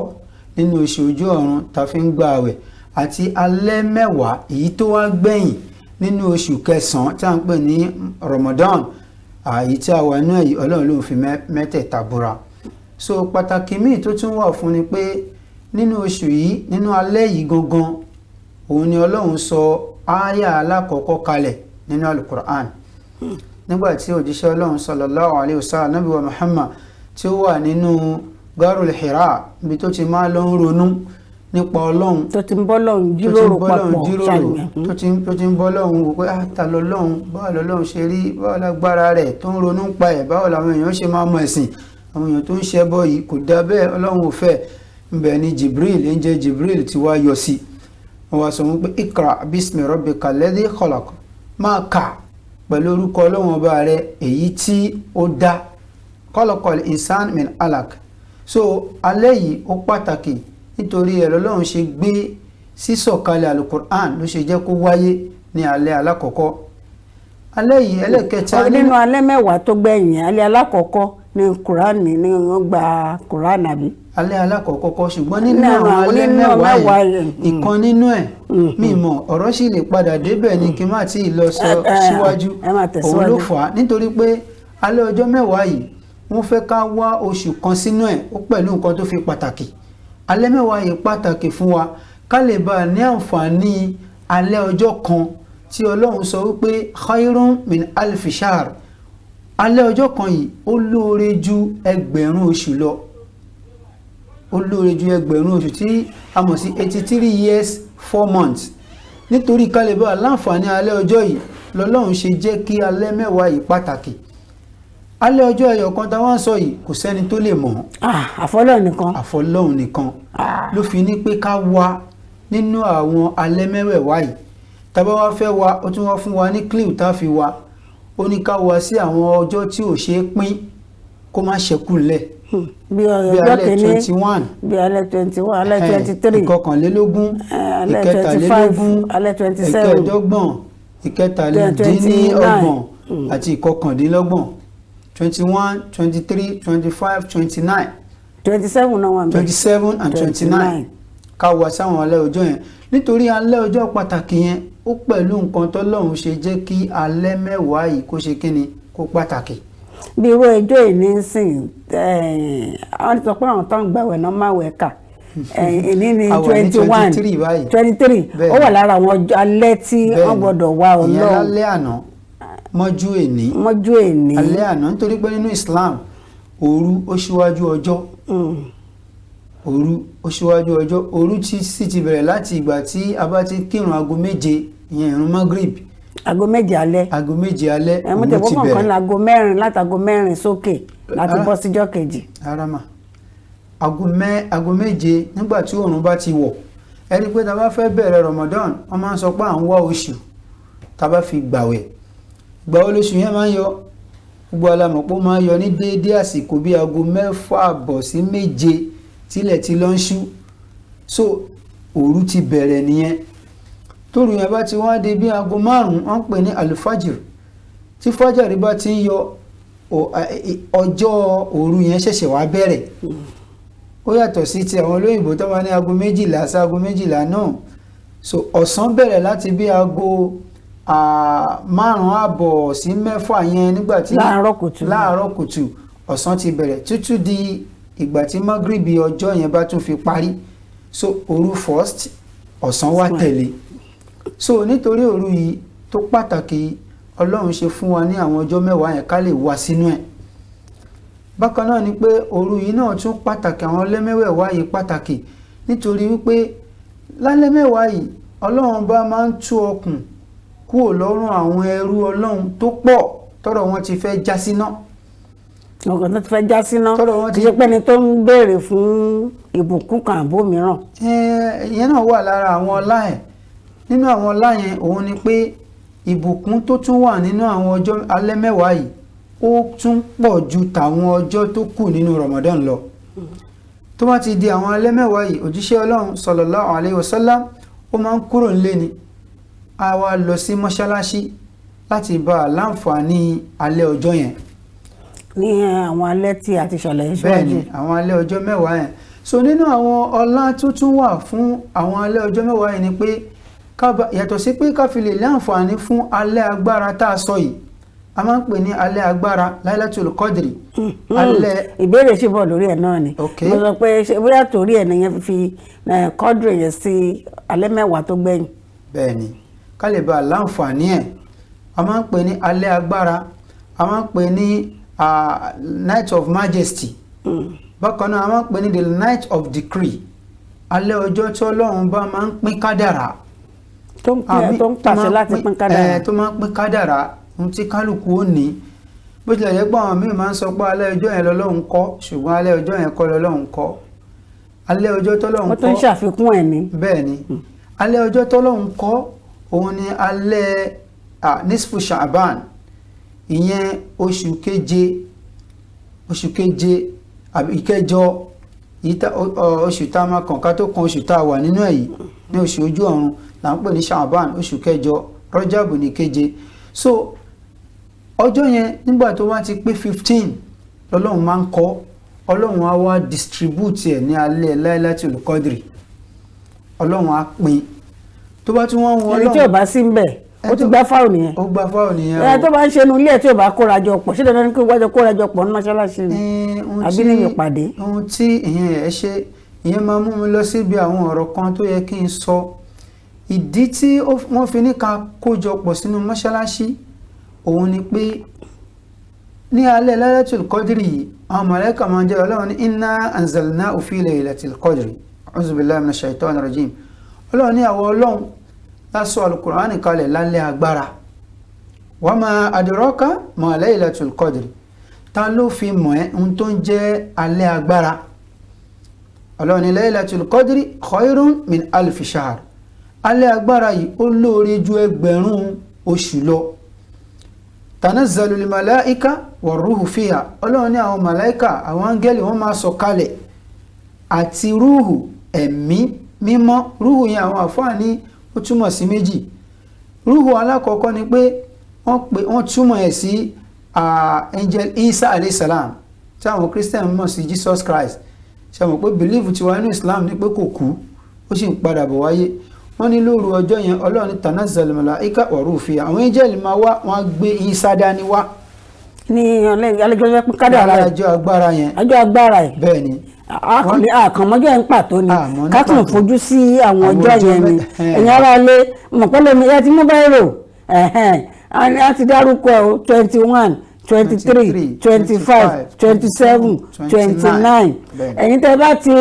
nínú oṣù ojú ọ̀run tá a fi ń gbàwẹ̀, àti alẹ́ 10 èyí tó wá gbẹ̀yìn nínú oṣù kẹsàn-án tí a ń pè ní Ramadan, èyí tí a wà nínú èyí. Ọlọ́run ló ń fi mẹ́tẹ̀ẹ̀ta búra. So pàtàkì míì tó tún wà fún ni pé nínú oṣù yìí, nínú alẹ́ yìí gangan, òun ni Ọlọ́run sọ ááyà alákọ̀ọ́kọ́ kalẹ̀ nínú Alukur'an, nígbà tí òjíṣẹ́ Ọlọ́run sallallahu alayhi wa sallam, Nábì wa Muhammad, tí ó wà nínú Garul Hira, níbi tó ti máa lọ ń ronú nípa Ọlọ́run, tó ti ń bọ́ lọ́hùn tó ti ń jíròrò bọ́ Ọlọ́run papọ̀ jíròrò, ṣàyẹn. tó ti ń bọ́ Ọlọ́run wò pé, ah, ta lọ́lọ́run? Báwo lọ́lọ́run ṣe rí? Báwo lágbára rẹ̀? Tó ń ronú pa ẹ̀, báwo làwọn èèyàn ṣe máa mọ ẹ̀sìn? Àwọn èèyàn tó ń ṣẹbọ yìí kò dá bẹ́ẹ̀, Ọlọ́run ò fẹ́. Ńbẹ̀ ni Jibril ń jẹ́ Jibril ti wá yọ sí. Wọ́n wá sọ wọ́n pé ikra bismi rabbika alladhi khalaq, máa kà pẹ̀lú orúkọ Ọlọ́run ọba rẹ èyí tí ó dá, khalaqal insan min alaq. So alẹ́ yìí, ó pàtàkì, nítorí ẹ̀ lọ́lọ́run ṣe gbé sísọ̀kalẹ̀ Alukur'an, ló ṣe jẹ́ kó wáyé ní alẹ́ alákọ̀ọ́kọ́, alẹ́ yìí ẹlẹ́kẹta. Nínú alẹ́ 10 tó gbẹ̀yìn, alẹ́ alákọ̀ọ́kọ́ ní Kùránì ní wọ́n gba Kùránì, àbí? Alẹ́ alákọ̀ọ́kọ́ kọ́, ṣùgbọ́n nínú Nínú àwọn alẹ́ nínú 10 mẹ́wàá yìí, yẹn. ìkan nínú ẹ̀, mi mọ̀, ọ̀rọ̀ sì lè padà débẹ̀ ni, kí n má tí ì lọ sọ síwájú. Ẹ máa Òun tẹ̀síwájú. ló fà á, nítorí pé alẹ́ ọjọ́ 10 yìí, wọ́n fẹ́ ká wá oṣù kan sínú ẹ̀. Ó pẹ̀lú nǹkan tó fi pàtàkì. Alẹ́ 10 yìí pàtàkì fún wa ká lè bá a ní àǹfààní alẹ́ ọjọ́ kan tí Ọlọ́run sọ wípé khairun min alfi shahr. Alẹ́ ọjọ́ kan yìí, ó lóore ju 1000 oṣù lọ. Ó lóore ju 1000 oṣù tí a mọ̀ sí 83 years 4 months. Nítorí ká lè bá a láǹfààní alẹ́ ọjọ́ yìí lọ́lọ́run ṣe jẹ́ kí alẹ́ 10 yìí pàtàkì. Alẹ́ ọjọ́ ẹyọ kan táwọn ń sọ yìí, kò sẹ́ni tó lè mọ̀. Ah, àfọlọ́ nìkan. Àfọlọ́hun nìkan. Ló fi ní pé ká wá nínú àwọn alẹ́ mẹ́wẹ̀ẹ̀wá yìí. Tá bá wá fẹ́ wá, ó tún wá fún wa ní clue tá a fi wá. Ó ní ká wá sí àwọn ọjọ́ tí ò ṣeé pín, kó má ṣẹ́kù lẹ̀, bí bí ọjọ́ alẹ́ kìíní, 21, bí alẹ́ 21, alẹ́ 23, 21, alẹ́ 25, 23, alẹ́ 27, 25, 33 àti 29, 21, 23, 25, 29. 27 náà wà níbẹ̀. 27 and 29. Ká wá sáwọn alẹ́ ọjọ́ yẹn, nítorí alẹ́ ọjọ́ pàtàkì yẹn, ó pẹ̀lú nǹkan tọ́lọ́run ṣe jẹ́ kí alẹ́ 10 yìí kó ṣe kíni, kó pàtàkì. Bí irú ẹjọ́ ìní ń sìn, àwọn ti sọ pé àwọn tó ń gbàwẹ̀ náà máa wẹ̀ kà. Ìní ní A wà ní 21, 23 báyìí. 23. Bẹ́ẹ̀ni. Ó wà lára àwọn ọjọ́ alẹ́ tí wọ́n Bẹ́ẹ̀ni. gbọ́dọ̀ wá Ìyẹn Ọlọ́run. lálẹ́ àná mọ́jú èní. Mọ́jú èní. Alẹ́ àná, nítorí pé nínú Islam, òru ó ṣíwájú ọjọ́. Òru ó ṣíwájú ọjọ́. Òru tí sì ti bẹ̀rẹ̀ láti ìgbà tí a bá ti kírun aago 7, ìyẹn ìrun Magrib. Aago 7 alẹ́. Aago 7 alẹ́, Ẹ mú òru tẹ̀wọ́ ti kọ̀ọ̀kan ní bẹ̀rẹ̀. aago 4, láti aago 4 sókè láti Rárá. bọ́ síjọ́ kejì. Rárá mà, aago 7, nígbà tí òòrùn bá ti wọ̀. Ẹ rí i pé tá a bá fẹ́ bẹ̀rẹ̀ Ramadan, wọ́n máa ń sọ pé à ń wá oṣù tá a bá fi gbàwẹ̀. Gbàwẹ̀ lóṣù yẹn máa ń yọ, gbogbo alamọ̀ pé ó máa ń yọ ní déédéé àsìkò bíi aago 6:30 sí 7 tílẹ̀ ti lọ ń ṣú. So Òru ti bẹ̀rẹ̀ nìyẹn. Tóru yẹn bá ti wá di bí aago 5, wọ́n ń pè ní alufajir. Tí fájàrí bá ti ń yọ, ọjọ́ òru yẹn ṣẹ̀ṣẹ̀ wá bẹ̀rẹ̀. Ó yàtọ̀ sí ti àwọn olóyìnbó tó máa ní aago 12 sí aago 12 náà. So ọ̀sán bẹ̀rẹ̀ láti bí aago 5:30 sí 6 yẹn, nígbà tí Láàárọ̀ kùtù. Láàárọ̀ kùtù, ọ̀sán ti bẹ̀rẹ̀ tútù di ìgbà tí mọ́gìrìbì ọjọ́ yẹn bá tún fi parí. So òru first, ọ̀sán wá tẹ̀lé. So nítorí òru yìí tó pàtàkì, Ọlọ́run ṣe fún wa ní àwọn ọjọ́ 10 yẹn ká lè wá sínú ẹ̀. Bákan náà ni pé òru yìí náà tún pàtàkì, àwọn lẹ́mẹ́wẹ̀wá yìí pàtàkì, nítorí wípé lálẹ́ 10 yìí, Ọlọ́run bá máa ń tú ọkùn kúrò lọ́rùn àwọn ẹrú Ọlọ́run tó pọ̀ tọ́rọ̀ wọn ti fẹ́ já síná. Ọkàn tó ti fẹ́ já síná. Tọ́rọ̀ wọn Kì ti í ṣe pé ẹni tó ń béèrè fún ìbùkún kan àbó mìíràn. Ìyẹn náà wà lára àwọn ọlá ẹ̀. Nínú àwọn ọlá yẹn, òun ni pé ìbùkún tó tún wà nínú àwọn ọjọ́ alẹ́ 10 yìí, ó tún pọ̀ ju tàwọn ọjọ́ tó kù nínú Ramadan lọ. Tó bá ti di àwọn alẹ́ 10 yìí, òjíṣẹ́ Ọlọ́run sallallahu alayhi wa sallam, ó máa ń kúrò nílé ni, a wá lọ sí mọ́ṣáláṣí láti bá a láǹfààní alẹ́ ọjọ́ yẹn. Ní àwọn alẹ́ tí a ti ṣàlàyé Bẹ́ẹ̀ síwájú. ni, àwọn alẹ́ ọjọ́ 10 yẹn. So nínú àwọn ọlá tuntun wà fún àwọn alẹ́ ọjọ́ 10 yẹn ni pé yàtọ̀ sí pé ká fi lè ní àǹfààní fún alẹ́ agbára tá a sọ yìí, a máa ń pè ní alẹ́ agbára, Lailatul Qadri, alẹ́ Ìbéèrè ṣì bọ̀ lórí ẹ̀ náà ni. Mo sọ pé ṣé bóyá torí ẹ̀ nìyẹn fi kọ́dùrì yẹn sí alẹ́ 10 tó gbẹ̀yìn. Bẹ́ẹ̀ ni, ká lè bá a láǹfààní ẹ̀. A máa ń pè ní alẹ́ agbára, a máa ń pè ní night of majesty. Bákan náà, a máa ń pè ní the night of decree, alẹ́ ọjọ́ tí Ọlọ́run bá máa ń pín kádàrá. Tó ń pín, tó ń pàṣẹ láti pín kádàrá. Tó máa ń pín kádàrá, ohun tí kálukú ó ní. Bó tilẹ̀ jẹ́ pé àwọn míì máa ń sọ pé alẹ́ ọjọ́ yẹn lọ́lọ́run kọ́, ṣùgbọ́n alẹ́ ọjọ́ yẹn kọ́ lọ́lọ́run kọ́. Alẹ́ ọjọ́ tọ́lọ́run Wọ́n tún ń kọ́ ṣàfikún ẹ̀ ní. Bẹ́ẹ̀ ni, alẹ́ ọjọ́ tọ́lọ́run kọ́, òun ni alẹ́ nisfu Sha'ban, ìyẹn oṣù keje, oṣù keje àbí ìkẹjọ, oṣù tá a máa kàn ká tó kan oṣù tá a wà nínú ẹ̀ yìí, ní oṣù ojú ọ̀run là ń pè ní Sha'ban, oṣù kẹjọ. Rọ́jàbù ní keje. So ọjọ́ yẹn, nígbà tó wá ti pé 15, lọ́lọ́run máa ń kọ́. Ọlọ́run á wá distribute ẹ̀ ní alẹ́ Lailatul Qadri. Ọlọ́run á pín. Tó bá tún wọ́n ń wọ Ẹni tí ò bá sí ń bẹ̀, ó ti gbá fáwọn nìyẹn. Ó gbá fáwọn nìyẹn. Ẹ tó bá ń ṣe inú ilé ẹ tí ò bá kóra jọ pọ̀, ṣé dandan ni kí wájọ kóra jọ pọ̀ ní mọ́ṣáláṣí ni ohun àbí níbi ìpàdé? Ohun tí ìyẹn ẹ ṣe, ìyẹn máa mú mi lọ síbi àwọn ọ̀rọ̀ kan tó yẹ kí n sọ. Ìdí tí wọ́n fi ní ká kójọ pọ̀ sínú mọ́ṣáláṣí, òun ni pé ní alẹ́ Lailatul Qadri yìí, àwọn màláíkà máa ń jẹ́. Ọlọ́run ní inna anzalnahu fi laylatil qadri, a'udhu billahi minash shaitani rajim. Ọlọ́run ní àwọn Ọlọ́run la sọ Al-Qur'ani kalẹ̀ lálẹ́ agbára. Wa ma adraka ma laylatul qadri, ta ló fi mọ̀ ẹ́ ohun tó ń jẹ́ alẹ́ agbára? Ọlọ́run ní laylatul qadri khairun min alfi shahr, alẹ́ agbára yìí, ó lóore ju 1000 oṣù lọ. Tanazzalu malaika warruhu fiha, Ọlọ́run ní àwọn màláìka, àwọn áńgẹ́lì, wọ́n máa sọ kalẹ̀ àti rúhù, ẹ̀mí mímọ́. Rúhù yẹn, àwọn àfáà ní ó túmọ̀ sí méjì. Rúhù alákọ̀ọ́kọ́ ni pé wọ́n pè, wọ́n túmọ̀ ẹ̀ sí angel Isa alayhi salam, tí àwọn Christian mọ̀ sí Jesus Christ. Ṣe mọ̀ pé belief tiwa nínú Islam ni pé kò kú, ó sì ń padà bọ̀ wáyé. Wọ́n ní lóru ọjọ́ yẹn, Ọlọ́run ní tanazzalu malaika wa ruhu fiha, àwọn angel máa wá, wọ́n á gbé Isa dání wá. Ní alẹ́jọ́ fẹ́ pín kádàrá rẹ̀. Ọjọ́ agbára yẹn. Ọjọ́ agbára ẹ̀. Bẹ́ẹ̀ ni. Àkànmọ́jọ́ yẹn ń pàtó ni. Àmọ́ ní kákan pàtó. Fojú sí àwọn Àwọn ọjọ́ ọjọ́ yẹn ni. Ẹ̀yin ará ilé mọ̀pẹ́lẹ́ mi, ẹ ti mú báyìí a ti dárúkọ ẹ̀ o: 21, 23, 25, 27, 29. Ẹ̀yin tẹ́ bá ti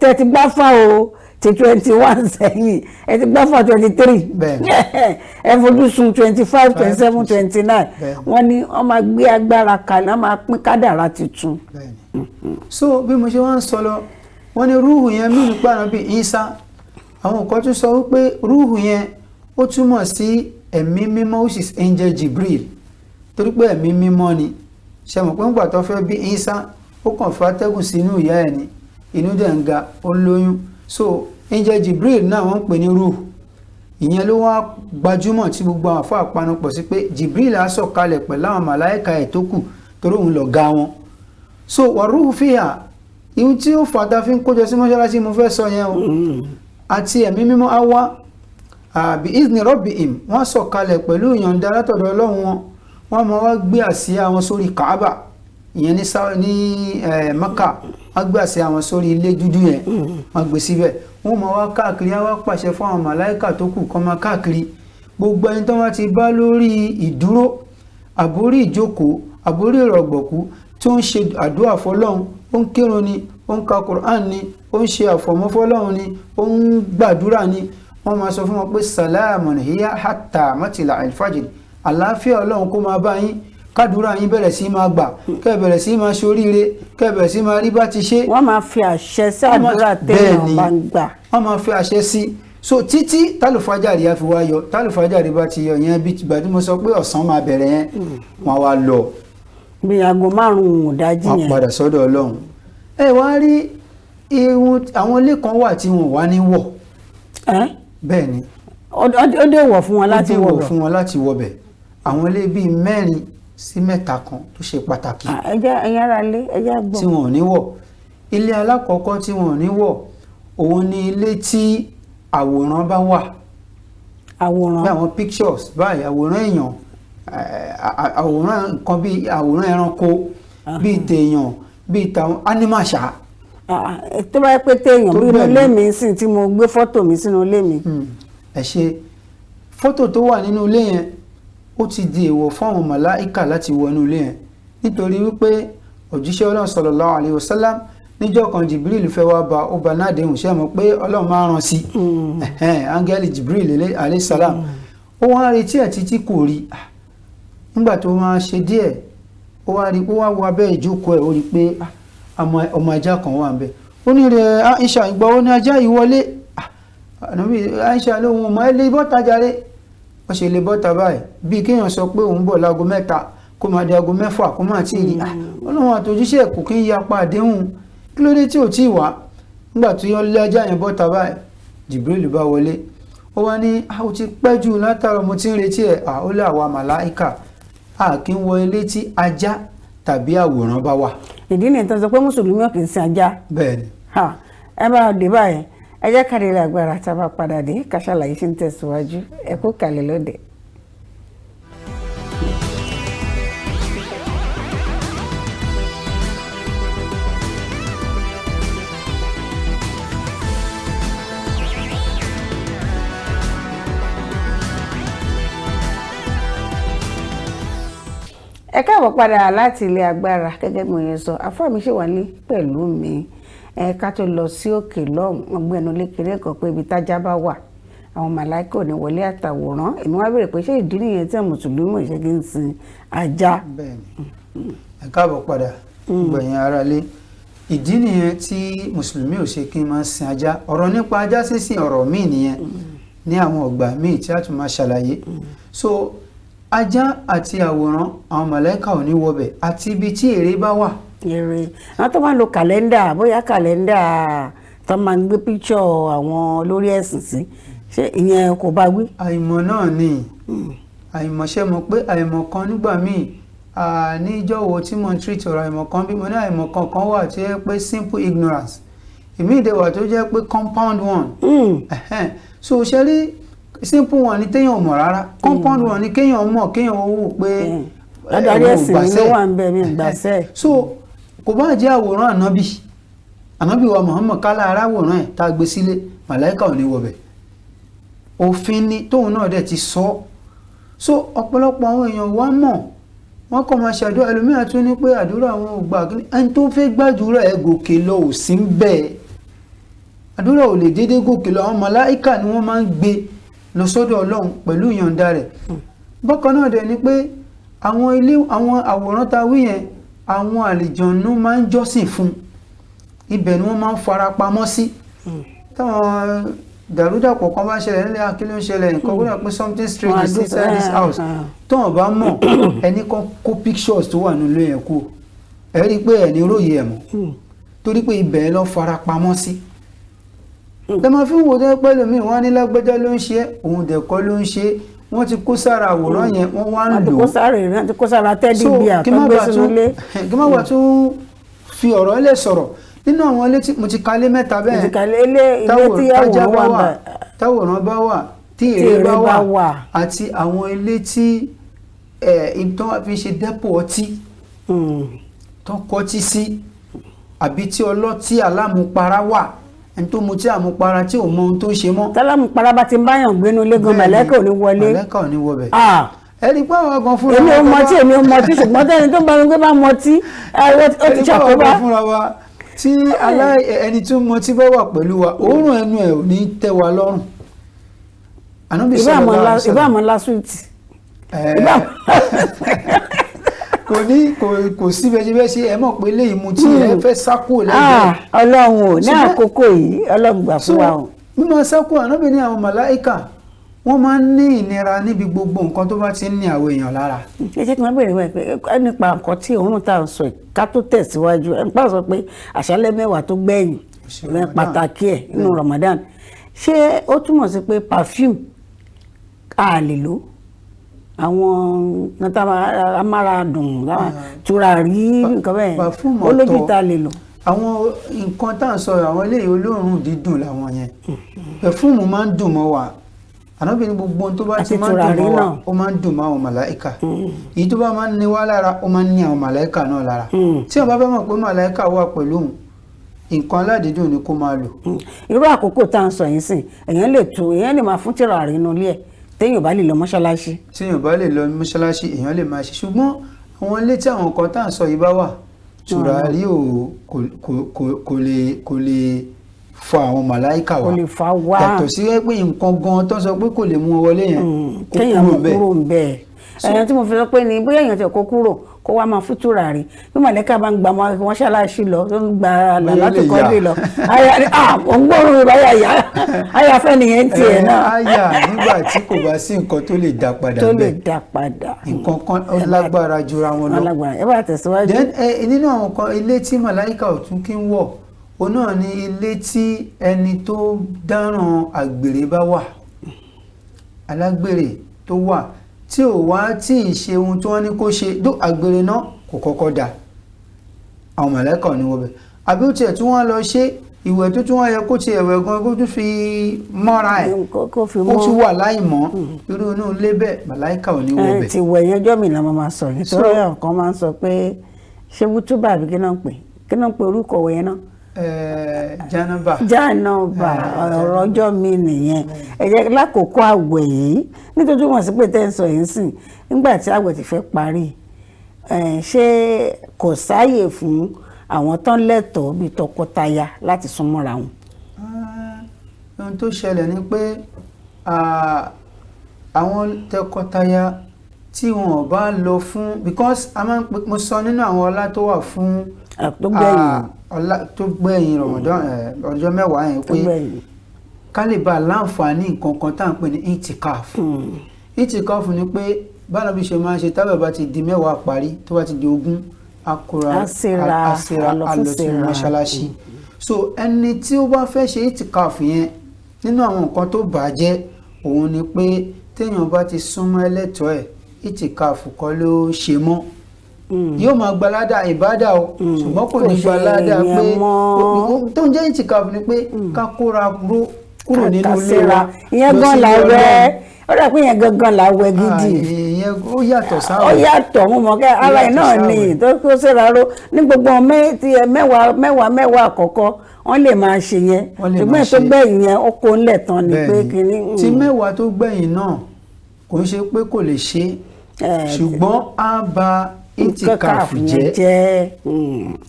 tẹ́ ti gbá fà o ti 21 sẹ́yìn, ẹ ti gbá fà 23, ẹ fojú sun 25, 27, 29. Wọ́n ní wọ́n máa gbé agbára kalẹ̀, wọ́n máa pín kádàrá tuntun. So bí mo ṣe wá ń sọ lọ, wọ́n ní rúhù yẹn mí nípa ànábì Isa. Àwọn kan tún sọ wípé rúhù yẹn, ó túmọ̀ sí ẹ̀mí mímọ́, which is angel Jibril, torí pé ẹ̀mí mímọ́ ni. Ṣe mọ̀ pé ńgbà tó fẹ́ bí Isa, ó kàn fẹ́ atẹ́gùn sínú ìyá ẹ̀ ní, inú dẹ̀ ń ga, ó lóyún. So Ń jẹ́ Jibril náà wọ́n ń pè ní ruh. Ìyẹn ló wá gbajúmọ̀ tí gbogbo àwọn àfáà panupọ̀ sí pé Jibril á sọ̀kalẹ̀ pẹ̀lú àwọn màláìka ẹ̀ tó kù, torí òun lọ̀gá wọn. So wàrúhù fìhà, ihun tí ó fàtà fi ń kójọ sí mọ́ṣáláṣí mo fẹ́ sọ yẹn o. Àti ẹ̀mí mímọ́ á wá àbí izni rabbihim, wọ́n sọ̀kalẹ̀ pẹ̀lú ìyọ̀ǹda látọ̀dọ̀ Ọlọ́run wọn. Wọ́n máa wá gbé àsíá wọn sórí Kaaba, ìyẹn ní Maka. Wọ́n gbé àsíá wọn sórí ilé dúdú yẹn, wọ́n gbé síbẹ̀. Wọ́n máa wá káàkiri, á wá pàṣẹ fún àwọn màláìkà tó kù kó máa káàkiri. Gbogbo ẹni tó wọ́n ti bá lórí ìdúró, àbórí ìjókòó, àbórí ìrọ̀gbọ̀kú, tó ń ṣe àdúrà fọlọ́run, ó ń kírun ni, ó ń ka Quran ni, ó ń ṣe àfọ̀mọ́ fọlọ́run ni, ó ń gbàdúrà ni, wọ́n máa sọ fún wọn pé salamun hiya hatta matila alfajr, àlàáfíà Ọlọ́run kó máa bá yín, kádùúrà yín bẹ̀rẹ̀ sí máa gbà, kẹ́ bẹ̀rẹ̀ sí máa ṣoríire, kẹ́ bẹ̀rẹ̀ sí máa rí bá ti ṣe. Wọ́n máa fi àṣẹ sí àdúrà téèyàn bá ń gbà. Wọ́n máa fi àṣẹ sí. So títí tálùfájàrí á fi wá yọ. Tálùfájàrí bá ti yọ yẹn, bí ìgbà tí mo sọ pé ọ̀sán máa bẹ̀rẹ̀ yẹn, wọ́n wá lọ. Bí aago 5 ìdájí wọ́n yẹn. Padà sọ́dọ̀ Ọlọ́run. Ẹ wá rí ihun, àwọn ilé kan wà tí wọn wá ní wọ̀. Ẹ́? Bẹ́ẹ̀ ni. Ó dé wọ̀ fún wọn láti Ó dé wọ̀ wọ̀ bẹ̀. Fún wọn láti wọ̀ bẹ̀. Àwọn ilé bíi mẹ́rin sí mẹ́ta kan tó ṣe pàtàkì Ah, ẹ jẹ́ ẹ̀yin ará ilé, ẹ jẹ́ gbọ́. tí wọn ò ní wọ̀. Ilé alákọ̀ọ́kọ́ tí wọn ò ní wọ̀, òun ni ilé tí àwòrán bá wà. Àwòrán. Bí àwọn pictures báyìí, àwòrán èèyàn, àwòrán nǹkan bíi àwòrán ẹranko, bíi tèèyàn, bíi tàwọn animal ṣá. Ah, tó bá yẹ pé téèyàn Tó bí inú bẹ́ẹ̀ ilé ni. mi sìn tí mo gbé fọ́tò mi sínú ilé mi. Ẹ ṣe, fọ́tò tó wà nínú ilé yẹn, ó ti di èèwọ̀ fún àwọn màláìkà láti wọ inú ilé yẹn, nítorí wípé òjíṣẹ́ Ọlọ́run sallallahu alaihi wasallam, níjọ́ kan Jibril fẹ́ wá bá, ó bá náà déhùn. Ṣe mọ̀ pé Ọlọ́run máa rán sí ẹ̀hẹ́n, áńgẹ́lì Jibril alayhi salam. Ó wá ń retí ẹ̀ títí, kò rí. Ah, nígbà tó máa ṣe díẹ̀, ó wá rí, ó wá wo abẹ́ ìjókòó ẹ̀, ó rí pé ah, ọmọ ajá kan wà níbẹ̀. Ó ní rẹ̀ Aisha, ìgbà wo ni ajá yìí wọlé? Ah, ànábì Aisha lóhun ọmọ ẹ lè bọ́ta jàre. Wọ́n ṣe lè bọ́ta báyìí, bíi kéèyàn sọ pé òun bọ̀ láago 3, kó máa di aago 6, kó máa tí ì rí. Ah, Ọlọ́run àtòjíṣẹ́ kò kí ń yapa àdéhùn, kí ló dé tí ò tí ì wá? Nígbà tí wọ́n lé ajá yẹn bọ́ta báyìí, Jibril bá wọlé. Ó wá ní, "Ah, ó ti pẹ́ jù látàrọ, mo ti ń retí ẹ̀." Ah, ó lé àwa màláìkà, a kì í wọ ilé tí ajá tàbí àwòrán bá wà. Ìdí nìyẹn tó sọ pé mùsùlùmí ò kì í sin ajá. Bẹ́ẹ̀ ni. Ha, ẹ bá dé báyìí, ẹ jẹ́ ká délé agbára. Tá a bá padà dé, ká ṣàlàyé sí ń tẹ̀síwájú. Ẹ kú kàlẹ̀ lóde. Ẹ káàbọ̀ padà láti ilé agbára. Gẹ́gẹ́ bí mo yẹn sọ, àfáà mi ṣì wà ní pẹ̀lú mi. Ẹ ká tó lọ sí òkè lọ́hùn, wọn gbé ẹnu lékeré kan pé ibi tájá bá wà, àwọn màláìkà ò ní wọlé, àtàwòrán. Èmi wá béèrè pé ṣé ìdí nìyẹn tí àwọn mùsùlùmí ò ṣe kí ń sin ajá? Bẹ́ẹ̀ ni. Ẹ káàbọ̀ padà, gbẹ̀yìn aráalé. Ìdí nìyẹn tí mùsùlùmí ò ṣe kí n máa sin ajá. Ọ̀rọ̀ nípa ajá sísìn, ọ̀rọ̀ míì nìyẹn ní àwọn ọgbà míì tí a tún máa ṣàlàyé. So ajá àti àwòrán, àwọn màláìkà ò ní wọbẹ̀, àti ibi tí ère bá wà. Èrè àwọn tó máa ń lo kàlẹ́ndà, bóyá kàlẹ́ndà tó máa ń gbé píṣọ̀ àwọn olórí ẹ̀sìn sí, ṣé ìyẹn kò bá wí? Àìmọ̀ náà ni, àìmọ̀ṣẹ́ mọ̀ pé àìmọ̀ kan nígbà míì, níjọ́ wo tí mo ń treat ọ̀rọ̀ àìmọ̀ kan, bí mo ní àìmọ̀ kan kan wà tí ó jẹ́ pé simple ignorance, ìmíì dẹ̀ wà tó jẹ́ pé compound one. Ẹ̀hẹ́n. So ṣe rí, simple one ni téèyàn ò mọ̀ rárá, compound one ni kéèyàn mọ̀, kéèyàn ó wò pé Adarí òun ò ẹ̀sìn mi ló gbàṣẹ́. wà ń bẹ̀ mí gbàṣẹ́. So kò bá jẹ́ àwòrán ànábì, ànábì wa Muhammad, kálá aráwòrán ẹ̀ tá a gbé sílé, màláìkà ò ní wọbẹ̀. Òfin ni, tóun náà dẹ̀ ti sọ ọ́. So ọ̀pọ̀lọpọ̀ àwọn èèyàn wá mọ̀, wọ́n kàn máa ṣàdúrà. Ẹlòmíràn tún ní pé àdúrà àwọn ò gbà. Kí ni ẹni tó fẹ́ gbàdúrà ẹ̀ gòkè lọ ò sí ń bẹ́ẹ̀? Àdúrà ò lè dédé gòkè lọ. Àwọn màláìkà ni wọ́n máa ń gbé lọ sọ́dọ̀ Ọlọ́run pẹ̀lú ìyọ̀ǹda rẹ̀. Bákan náà dẹ̀ ni pé àwọn ilé, àwọn àwòrán ta wí yẹn, àwọn àlìjọ̀nú máa ń jọ́sìn fún. Ibẹ̀ ni wọ́n máa ń fara pamọ́ sí. Táwọn dàrúdàpọ̀ kan bá ṣẹlẹ̀ nílẹ̀, kí ló ń ṣẹlẹ̀? Nǹkan gbọ́dọ̀ pé something strange is inside this house. Tóun bá mọ̀, ẹni kan kó pictures tó wà nílé yẹn kú, ẹ rí i pé ẹni róye ẹ̀ mọ́, torí pé ibẹ̀ lọ fara pamọ́ sí. Lẹ máa fi ń wò tó pẹ́ lómi, wọ́n á ní lágbájá ló ń ṣe é, òun dẹ̀ kọ́ ló ń ṣe é. Wọ́n ti kó sára àwòrán yẹn, wọ́n wá ń Wọ́n ti lò kó ó. sára ìrìn, wọ́n ti kó sára teddy So bear kí tó má gbé bàa sínú tún ilé. kí má bàa tún fi ọ̀rọ̀ lẹ̀ sọ̀rọ̀ nínú àwọn ilé tí mo ti kalé mẹ́ta bẹ́ẹ̀. Ti kalé ilé, ilé tí tájá àwòrán bá wà wà, bẹ́ẹ̀. táwòrán bá wà, tí Tí ère ère bá bá wà, wà. àti àwọn ilé tí ẹ̀ ibi tí wọ́n fi ṣe dẹ́pò ọtí, tó kọtí sí, àbí tí ọlọ́tí alámupara wà, ẹni tó mutí àmupara tí ò mọ ohun tó ń ṣe mọ́. Tálámù paraba ti ń báyàn gbénu ilé gan, Bẹ́ẹ̀ni, màlẹ́kà ò ní wọlé. Màlẹ́kà ò ní wọbẹ̀. Ah, Ẹni pé àwọn gan fúnra èmi wa ò tó bá- mọtí, èmi ò mọtí, ṣùgbọ́n tẹ́ni tó bá mi gbé bá mọtí, ẹ, ó ti ẹni pé àwọn ṣàkóbá. gan fúnra wa, tí ẹni tí ń mọtí bá wà pẹ̀lú wa, òórùn ẹnu ẹ̀ ò ní tẹ́ wa lọ́rùn. Ànábì Ìbá sallallahu àmọ́ alaihi wasallam. ìbá àmọ́ ńlá súwìtì. Kò ní kò sí bẹ́ẹ̀ ṣe ẹ mọ̀ pé léyìí mutí, ẹ fẹ́ sá kúrò lẹ́gbẹ̀ẹ́. Ah, Ọlọ́run ò ní àkókò yìí, Ọlọ́run gbà So fún wa o. mímọ sákò, Ànábì ní àwọn màláìkà wọ́n máa ń ní ìnira níbi gbogbo nǹkan tó bá ti ń ní àwọn èèyàn lára. Ẹ jẹ́ kí wọ́n béèrè wọ́n pé ẹ nípa nǹkan tí òórùn tá à ń sọ yìí, ká tó tẹ̀síwájú, ẹ nípa sọ pé àṣálẹ́ 10 tó gbẹ̀yìn Oṣù rẹ Ramadan. pàtàkì ẹ̀ nínú Ramadan, ṣé ó túmọ̀ sí pé perfume a lè lò, àwọn nǹkan tá a mára dùn, tùràrí, nǹkan bẹ́ẹ̀, Perfume ó lójú ọ̀tọ̀. tá a lè lò? Àwọn nǹkan tá à ń sọ, àwọn eléyìí olóòórùn dídùn làwọn yẹn. Pẹ̀fúùmù máa ń dùn mọ́ wa. Ànábì ní gbogbo ohun tó bá ti Àti máa ń dùn tùràrí mọ́ wa, náà. ó máa ń dùn mọ́ àwọn màláìkà. Èyí tó bá máa ń ní wá lára, ó máa ń ní àwọn màláìkà náà lára. Tí wọ́n bá fẹ́ mọ̀ pé màláìkà wà pẹ̀lú òun, nǹkan aládìídùn ni kó máa lò. Irú àkókò tá à ń sọ yìí sìn, èèyàn lè tu, èèyàn lè máa fún tùràrí inú ilé ẹ̀ téèyàn bá lè lọ mọ́ṣáláṣí. Tí èèyàn bá lè lọ mọ́ṣáláṣí, èèyàn lè máa ṣe, ṣùgbọ́n àwọn ilé tí àwọn nǹkan tá à ń sọ yìí bá wà, tùràrí ò kò kò kò kò lè kò lè fa àwọn màláìkà wá. Kò lè fa wá. Yàtọ̀ sí pé nǹkan gan tó sọ pé kò lè mú wọn wọlé yẹn, kó Kéèyàn kúrò mú ńbẹ̀. kúrò ń bẹ́ẹ̀. Ẹ̀yàn tí mo fi sọ pé ni bóyá èèyàn ti kó kúrò, kó wá máa fún tùràrí, bí màlẹ́kà bá ń gba mọ́ṣáláṣí lọ, tó ń gba Bóyá ó làlátì lè kọ́dé yà. lọ, àyà ah, ò ń gbóòórùn rẹ̀ báyà yá, àyà fẹ́ nìyẹn tiẹ̀ náà. Àyà nígbà tí kò bá sí nǹkan tó lè dá padà Tó lè ńbẹ̀. dá padà. Nǹkan kan ó lágbára jura wọn lọ. Alágbára. Ẹ bá tẹ̀síwájú. Then nínú àwọn kan, ilé tí màláìka ò tún kí ń wọ̀, òun náà ni ilé tí ẹni tó dáràn àgbèrè bá wà, alágbèrè tó wà tí ò wá tí ì ṣe ohun tí wọ́n ní kó ṣe dó àgbèrè náà kò kọ́kọ́ dà, àwọn màláìka ò ní wọbẹ̀. Àbí ó tiẹ̀ tí wọ́n lọ ṣe ìwẹ̀ tó tún wá yẹ kó tiẹ̀ wẹ̀ gan, kó tún fi mọ́ra ẹ̀, Kó fi ó mọ́. tún wà láìmọ́, irú inú ilé bẹ́ẹ̀, màláìka ò ní Ẹ wọbẹ̀. ti wẹ̀ yẹn, ọjọ́ mi la máa sọ nítorí àwọn kan máa ń sọ pé ṣé wútúbà àbí kí náà ń pè, kí náà ń pè orúkọ wẹ̀ yẹn náà? Jánàbà. Jánàbà, ọ̀rọ̀ ọjọ́ mi nìyẹn. Ẹ jẹ́ lákòókò àwẹ̀ yìí, nítorí wọ́n sì pé tẹ́ ń sọ yìí ń sìn, nígbà tí àwẹ̀ ti fẹ́ parí, ṣé kò sáàyè fún àwọn tán lẹ́tọ̀ọ́ bíi tọkọtaya láti súnmọ́ra wọn? Ah, ohun tó ṣẹlẹ̀ ni pé àwọn tọkọtaya tí wọn ò bá lọ fún, because a máa ń pe, mo sọ nínú àwọn ọlá tó wà fún Tó gbẹ̀yìn. Ọlá tó gbẹ̀yìn Ramadan, ọjọ́ 10 yẹn, Tó pé gbẹ̀yìn. ká lè bá a láǹfààní nǹkan kan tá à ń pè ní itikaf. Itikaf ni pé báwọn bí ṣe máa ń ṣe, tábà bá ti di 10 parí, tó bá ti di 20, akóra Á síra, á síra, á lọ á fún lọ sí síra. mọ́ṣáláṣí. So ẹni tí ó bá fẹ́ ṣe itikaf yẹn, nínú àwọn nǹkan tó bàjẹ́ òun ni pé téèyàn bá ti súnmọ́ ẹlẹ́tọ̀ọ́ ẹ̀, itikaf kọ́ ló ṣe mọ́. Yóò máa gbalada ìbádà o, ṣùgbọ́n kò ní Kò ṣe gbalada ìyẹn pé mọ́. tó ń jẹ́ itikaf ni pé ká kóra ró kúrò nínú Ká ilé síra. wa Ìyẹn lọ gan sí la ilé wẹ̀. Ọlọ́run. Ó dà pé ìyẹn gangan la wẹ̀ gidi. Ah, ìyẹn ó yàtọ̀ Ó sáwẹ̀. yàtọ̀, mo mọ̀ kẹ́ ara ẹ̀ Yàtọ̀ náà ni sáwẹ̀. tó kó síra ró ní gbogbo 10 mẹ́wàá 10 àkọ́kọ́, wọ́n lè máa ṣe yẹn, Wọ́n lè ṣùgbọ́n máa èyí tó ṣe. gbẹ̀yìn yẹn, ó kó ńlẹ̀ tán ni pé Bẹ́ẹ̀ni. kínní. Tí 10 tó gbẹ̀yìn náà, kò ń ṣe pé kò lè ṣe é, ṣùgbọ́n á ba itikaf jẹ́. Jẹ́.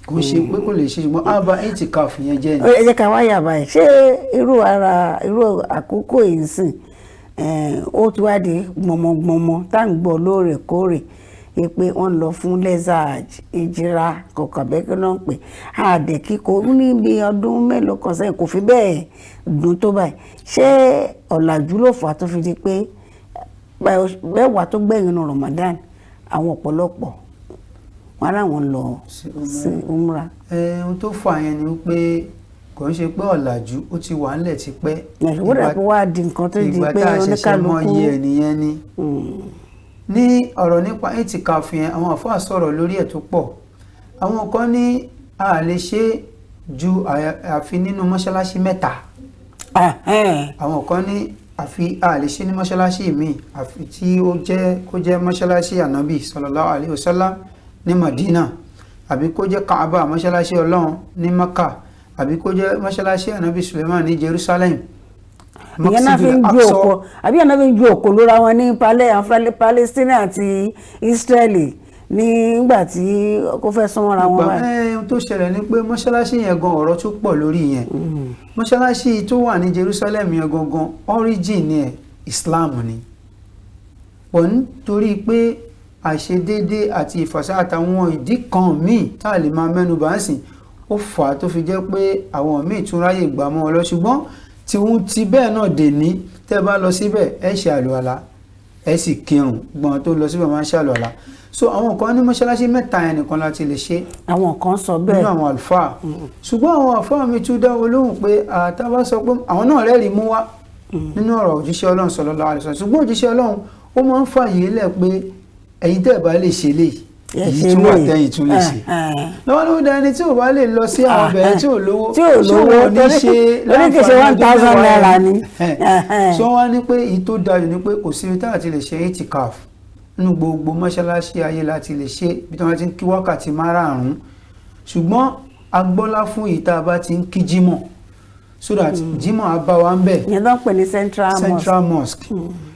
Kò ń ṣe pé kò lè ṣe, ṣùgbọ́n á ba itikaf yẹn jẹ́ ni. Ẹ jẹ́ ká wá yà báyìí, ṣé irú ara irú àkókò yìí sìn, ó ti wá di gbọmọgbọmọ tá à ń gbọ́ lóòrèkóòrè yìí pé wọ́n lọ fún lẹ́sàáj ìjìra kọ̀ọ̀kan bẹ́ẹ̀, kí náà ń pè àdè kíkọ níbi ọdún mélòó kan sẹ́yìn, kò fi bẹ́ẹ̀ dùn tó báyìí. Ṣé ọ̀làjú ló fà á tó fi di pé 10 tó gbẹ̀yìn nínú Ramadan, àwọn ọ̀pọ̀lọpọ̀ wọn láwọn lọ Sí sí umra? Ohun tó fà yẹn ni pé Kò ń ṣe pé ọ̀làjú, ó ti wà ńlẹ̀ tipẹ́. Ìwúrẹ̀ pé wá di nǹkan tó di Ìgbà pé tá a ṣẹ̀ṣẹ̀ mọ oníkálukú iye ẹnìyẹn ni. Ní ọ̀rọ̀ nípa ìtìkáfù yẹn, àwọn àfáà sọ̀rọ̀ lórí ẹ̀ tó pọ̀. Àwọn kan ní a lè ṣe é ju àfi nínú mọ́ṣáláṣí mẹ́ta. Àwọn kan ní àfi a lè ṣe ní mọ́ṣáláṣí míì, àfi tí ó jẹ́ kó jẹ́ mọ́ṣáláṣí ànábì sallallahu alaihi wasallam ní Madina, àbí kó jẹ́ Kaaba, mọ́ṣáláṣí Ọlọ́run ní Maka, àbí kó jẹ́ mọ́ṣáláṣí ànábì Suleiman ní Jerusalem, Ìyẹn náà fi ń Masjidul ju Aqsa. òkò, àbí ìyẹn náà fi ń ju òkò lóra wọn ní àwọn Palestine àti Israeli nígbà tí kò fẹ́ súnmọ́ra wọn Ìgbà báyìí. Ohun tó ṣẹlẹ̀ ni pé mọ́ṣáláṣí yẹn gan, ọ̀rọ̀ tó pọ̀ lórí yẹn. Mọ́ṣáláṣí tó wà ní Jerusalem yẹn gangan, origin ẹ̀ Islam ni pọ̀, nítorí pé àìṣedéédé àti ìfàsá àtàwọn ìdí kan míì tá a lè máa mẹ́nu bà ń sìn, ó fà á tó fi jẹ́ pé àwọn míì tún ráyè gbà mọ́ ọ lọ. Ṣùgbọ́n tìhun ti bẹ́ẹ̀ náà dè ní, tẹ́ bá lọ síbẹ̀, ẹ ṣe àlùwàlá, ẹ sì kírun. Gbọ́n tó lọ síbẹ̀ máa ń ṣàlùwàlá. So àwọn kan ní mọ́ṣáláṣí mẹ́ta yẹn nìkan láti lè ṣe Àwọn kan sọ nínú bẹ́ẹ̀. àwọn àlùfáà. Ṣùgbọ́n àwọn àlùfáà mi tún dá wọn lóhùn pé àtàbá sọ pé àwọn náà rẹ́rìí mú wá nínú ọ̀rọ̀ òjíṣẹ́ Ọlọ́run sallallahu alaihi wasallam. Ṣùgbọ́n òjíṣẹ́ Ọlọ́run, ó máa ń fààyè lẹ̀ pé ẹ̀yin tẹ́ ẹ̀ bá lè ṣe léyìí, Ẹ èyí ṣe tún wà léyìí. tẹ́yìn tún lè ṣe. Lọ́wọ́lọ́wọ́ dá, ẹni tí ò bá lè lọ sí àwọn ọbẹ̀, tí ò lówó, Tí ò ṣé lówó, òun ò ní ṣe torí kìí ṣe láǹfààní 1000 ọjọ́ mẹ́wàá naira yẹn? ni. So wọ́n á ní pé èyí tó dájú ni pé kò síbi tá a ti lè ṣe itikaf nínú gbogbo mọ́ṣáláṣí ayé láti lè ṣe, bí tí wọ́n ti ń kí wákàtí márààrún. Ṣùgbọ́n agbọ́lá fún èyí tá a bá ti ń kí jímọ̀, so that jímọ̀ á bá wa ń bẹ̀. Ìyẹn tó ń pè ní Central Mosque. Central Mosque.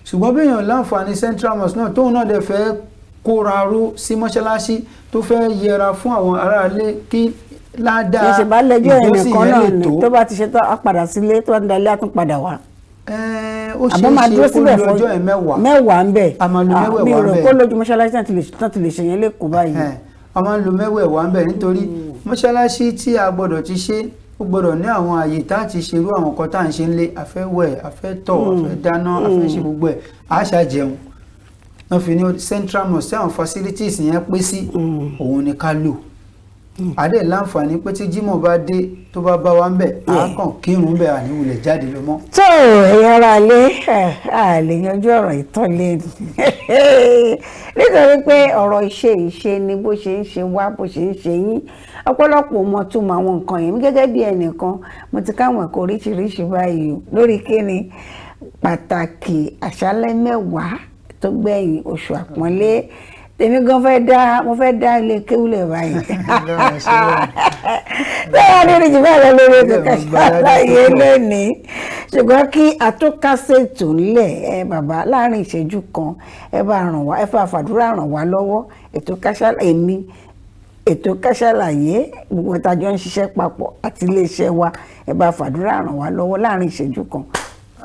Ṣùgbọ́n bí èèyàn láǹfààní Central Mosque náà, tóun náà dẹ̀ fẹ́ kóra ró sí mọ́ṣáláṣí, tó fẹ́ yẹra fún àwọn aráalé kí ládàá Ṣe bá lẹ́jọ́ ìjọsìn ẹnìkan yẹn náà lè ni tó. Tó bá ti ṣe tán, á padà sílé, tó bá ti dalẹ́, á tún padà wá. Ó Àbọ̀ ṣeé máa ṣe dúró kó síbẹ̀ lo fún ọjọ́ ẹ̀ 10. 10 ń bẹ̀. A máa lo Ah, mẹ́wẹ̀ẹ̀wá mi ò rò ń bẹ̀. kó lójú mọ́ṣáláṣí náà ti lè ṣe yẹn lẹ́kọ̀ọ́ báyìí. A máa ń lo mẹ́wẹ̀ẹ̀wá ń bẹ̀, nítorí mọ́ṣáláṣí tí a gbọ́dọ̀ ti ṣe, ó gbọ́dọ̀ ní àwọn àyè tá a ti ṣerú àwọn nǹkan tá à ń ṣe ń lé: a fẹ́ wẹ̀, a fẹ́ tọ̀, a fẹ́ dáná, a fẹ́ ṣe gbogbo ẹ̀, a ṣá jẹun. Wọ́n fi ní Central Mosque tí àwọn facilities yẹn pé sí, òun ni ká lò. Àdé láǹfààní pé tí Jímọ̀ bá dé, tó bá bá wa ń bẹ̀, á kàn kírun bẹ̀, àníwulẹ̀ jáde lọ mọ́. Tó ẹ̀yin ará ilé, ẹ̀ a lè yanjú ọ̀rọ̀ ìtọ́lé nítorí pé ọ̀rọ̀ ìṣe ìṣe ni, bó ṣe ń ṣe wá, bó ṣe ń ṣe yín. Ọ̀pọ̀lọpọ̀ mọ̀ túmọ̀ àwọn nǹkan yìí. Gẹ́gẹ́ bí ẹnìkan, mo ti káwọn ẹ̀kọ́ oríṣiríṣi báyìí o, lórí kíni pàtàkì àṣálẹ́ 10 tó gbẹ̀yìn oṣù àpọ́nlé. Tèmi gan fẹ́ dá, mo fẹ́ dá ilé kéwúlẹ̀ báyìí. Ọlọ́run ṣe bẹ́ẹ̀. Bẹ́ẹ̀ ni orí jù bẹ́ẹ̀ lọ lórí ètò Ilé Ká ìwọ̀n gbalada Ṣàlàyé tó pọ̀. lónìí. Ṣùgbọ́n kí atúnkásètò ńlẹ̀, ẹ bàbá, láàrin ìṣẹ́jú kan, ẹ bá ràn wá, ẹ fà fàdúrà ràn wá lọ́wọ́. Ètò Ká Ṣàlàyé, èmi, ètò Ká Ṣàlàyé, gbogbo ìtajọ́ ń ṣiṣẹ́ papọ̀ àti iléeṣẹ́ wa, ẹ bá fàdúrà ràn wá lọ́wọ́ láàrin ìṣẹ́jú kan.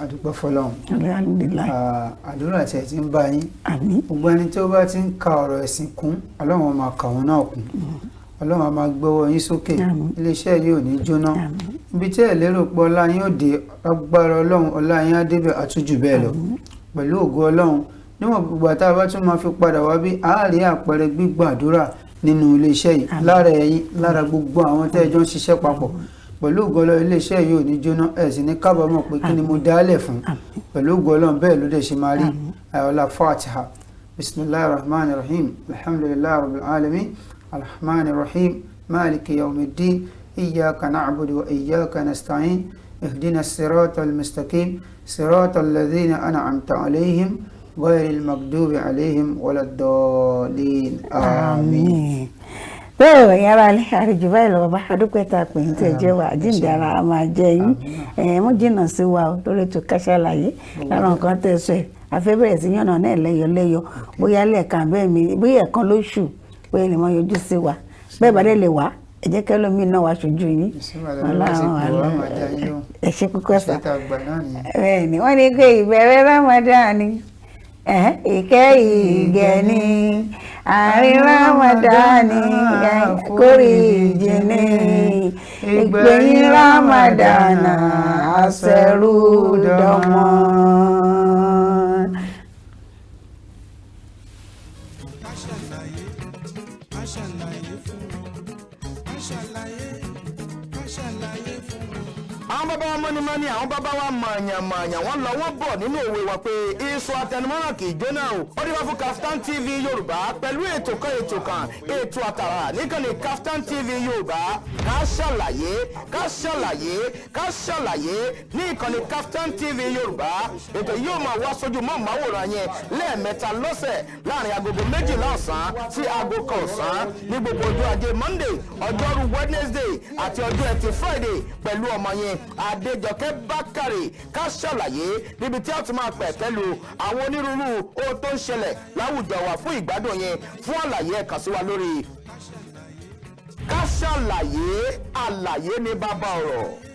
A dúpẹ́ fọlọ́run. Alhamdulillahi. Ah, àdúrà tí ẹ ti ń bá yín. Àmín. Gbogbo ẹni tó bá ti ń ka ọ̀rọ̀ ẹ̀sìn kún, Ọlọ́run á máa kà wọ́n náà kún, Ọlọ́run á máa gbọ́wọ́ yín sókè. Àmín. Iléeṣẹ́ yìí ò ní jóná. Àmín. Ibi tí ẹ lérò pé ọlá yín ò dé, agbára Ọlọ́run, ọlá yín á débẹ̀ àtújù bẹ́ẹ̀ lọ pẹ̀lú ògo Ọlọ́run. Níwọ̀n gbogbo àtà bá tún máa fi padà wá bí àárí àpẹẹrẹ gbígbàdúrà nínú iléeṣẹ́ yìí, lára ẹ̀yin, lára gbogbo àwọn tẹ́ ẹ jọ ń ṣiṣẹ́ papọ̀, pẹ̀lú ògo Ọlọ́run, iléeṣẹ́ yìí ò ní jóná. Ẹ̀ sì ní kábàámọ̀ pé kí ni mo dálẹ̀ fún. Pẹ̀lú ògo Ọlọ́run, bẹ́ẹ̀ ló dẹ̀ ṣe máa rí. Ọlá Fatiha. Bisimilahi rahman rahim, alhamdulilayi rabbil alamin, alrahman rahim, maliki yawmiddin, iyyaka na'budu wa iyyaka nasta'in, ihdina sirata almustaqim, sirata alladhina an'amta alayhim, غير المغضوب عليهم ولا الضالين، آمين. Bẹ́ẹ̀ ẹ̀yin ará ilé, àrèjù báyìí lọ. Bàbá, adúpẹ́ tá a pè ní tí ẹ jẹ́ wa. Àjíǹde ara a máa jẹ yín. Ẹ̀ mú jìnnà sí wa o lórí ètò Ká Ṣàlàyé. Lára nǹkan tẹ́ sọ ẹ̀, àfẹ́ bẹ̀rẹ̀ sí yànnà náà lẹ́yọlẹ́yọ, bóyá lẹ́ẹ̀kan bẹ́ẹ̀ mi, bóyá ẹ̀kan lóṣù, bóyá lè mọ yọjú sí wa. Bẹ́ẹ̀ bá dẹ̀ lè wá, ẹ jẹ́ kẹ́lómi náà wá ṣojú yín. Ẹ ṣe púpọ̀ sá. Bẹ́ẹ̀ ni wọ́n ní pé ìbẹ̀rẹ̀ Ramadan ni ìkẹ́ ìgẹ̀ ni, àárín Ramadan kórè ìjìnì, ìgbẹ̀yìn Ramadan àṣẹrú dọ́mọ. Ká ṣàlàyé, ká ṣàlàyé fún wọn, ká ṣàlàyé, ká ṣàlàyé fún wọn. Àwọn bàbá wa mọ́nímọ́ní, àwọn bàbá wa mọ̀ọ̀yàn-mọ̀ọ̀yàn, wọ́n lọ, wọ́n bọ̀ nínú òwe wa pé iṣu atẹnumọ́ràn kì í jóná o. Ó dé wá fún Kaftan TV Yorùbá pẹ̀lú ètò kan, ètò kan, ètò àtàrà níkànnì Kaftan TV Yorùbá. Ká ṣàlàyé, ká ṣàlàyé, ká ṣàlàyé ní ìkànnì Kaftan TV Yorùbá. Ètò yóò máa wá sójú mọ́ màwòrán yẹn lẹ́ẹ̀mẹ́ta lọ́sẹ̀, láàrin 12:00 ọ̀sán sí 1:00 ọ̀sán, ní gbogbo ọjọ́ ajé Monday, ọjọ́rú Wednesday àti ọjọ́ ẹtì Friday, pẹ̀lú ọmọ yẹn Adéjọkẹ́ Bákàrè. Ká ṣàlàyé, níbi tí a ti máa pẹ̀ pẹ̀lú àwọn onírúurú ohun tó ń ṣẹlẹ̀ láwùjọ wa fún ìgbádùn yẹn. Fún àlàyé, ẹ kàn sí wa lórí Ká ṣàlàyé. Àlàyé ní bàbá ọ̀rọ̀.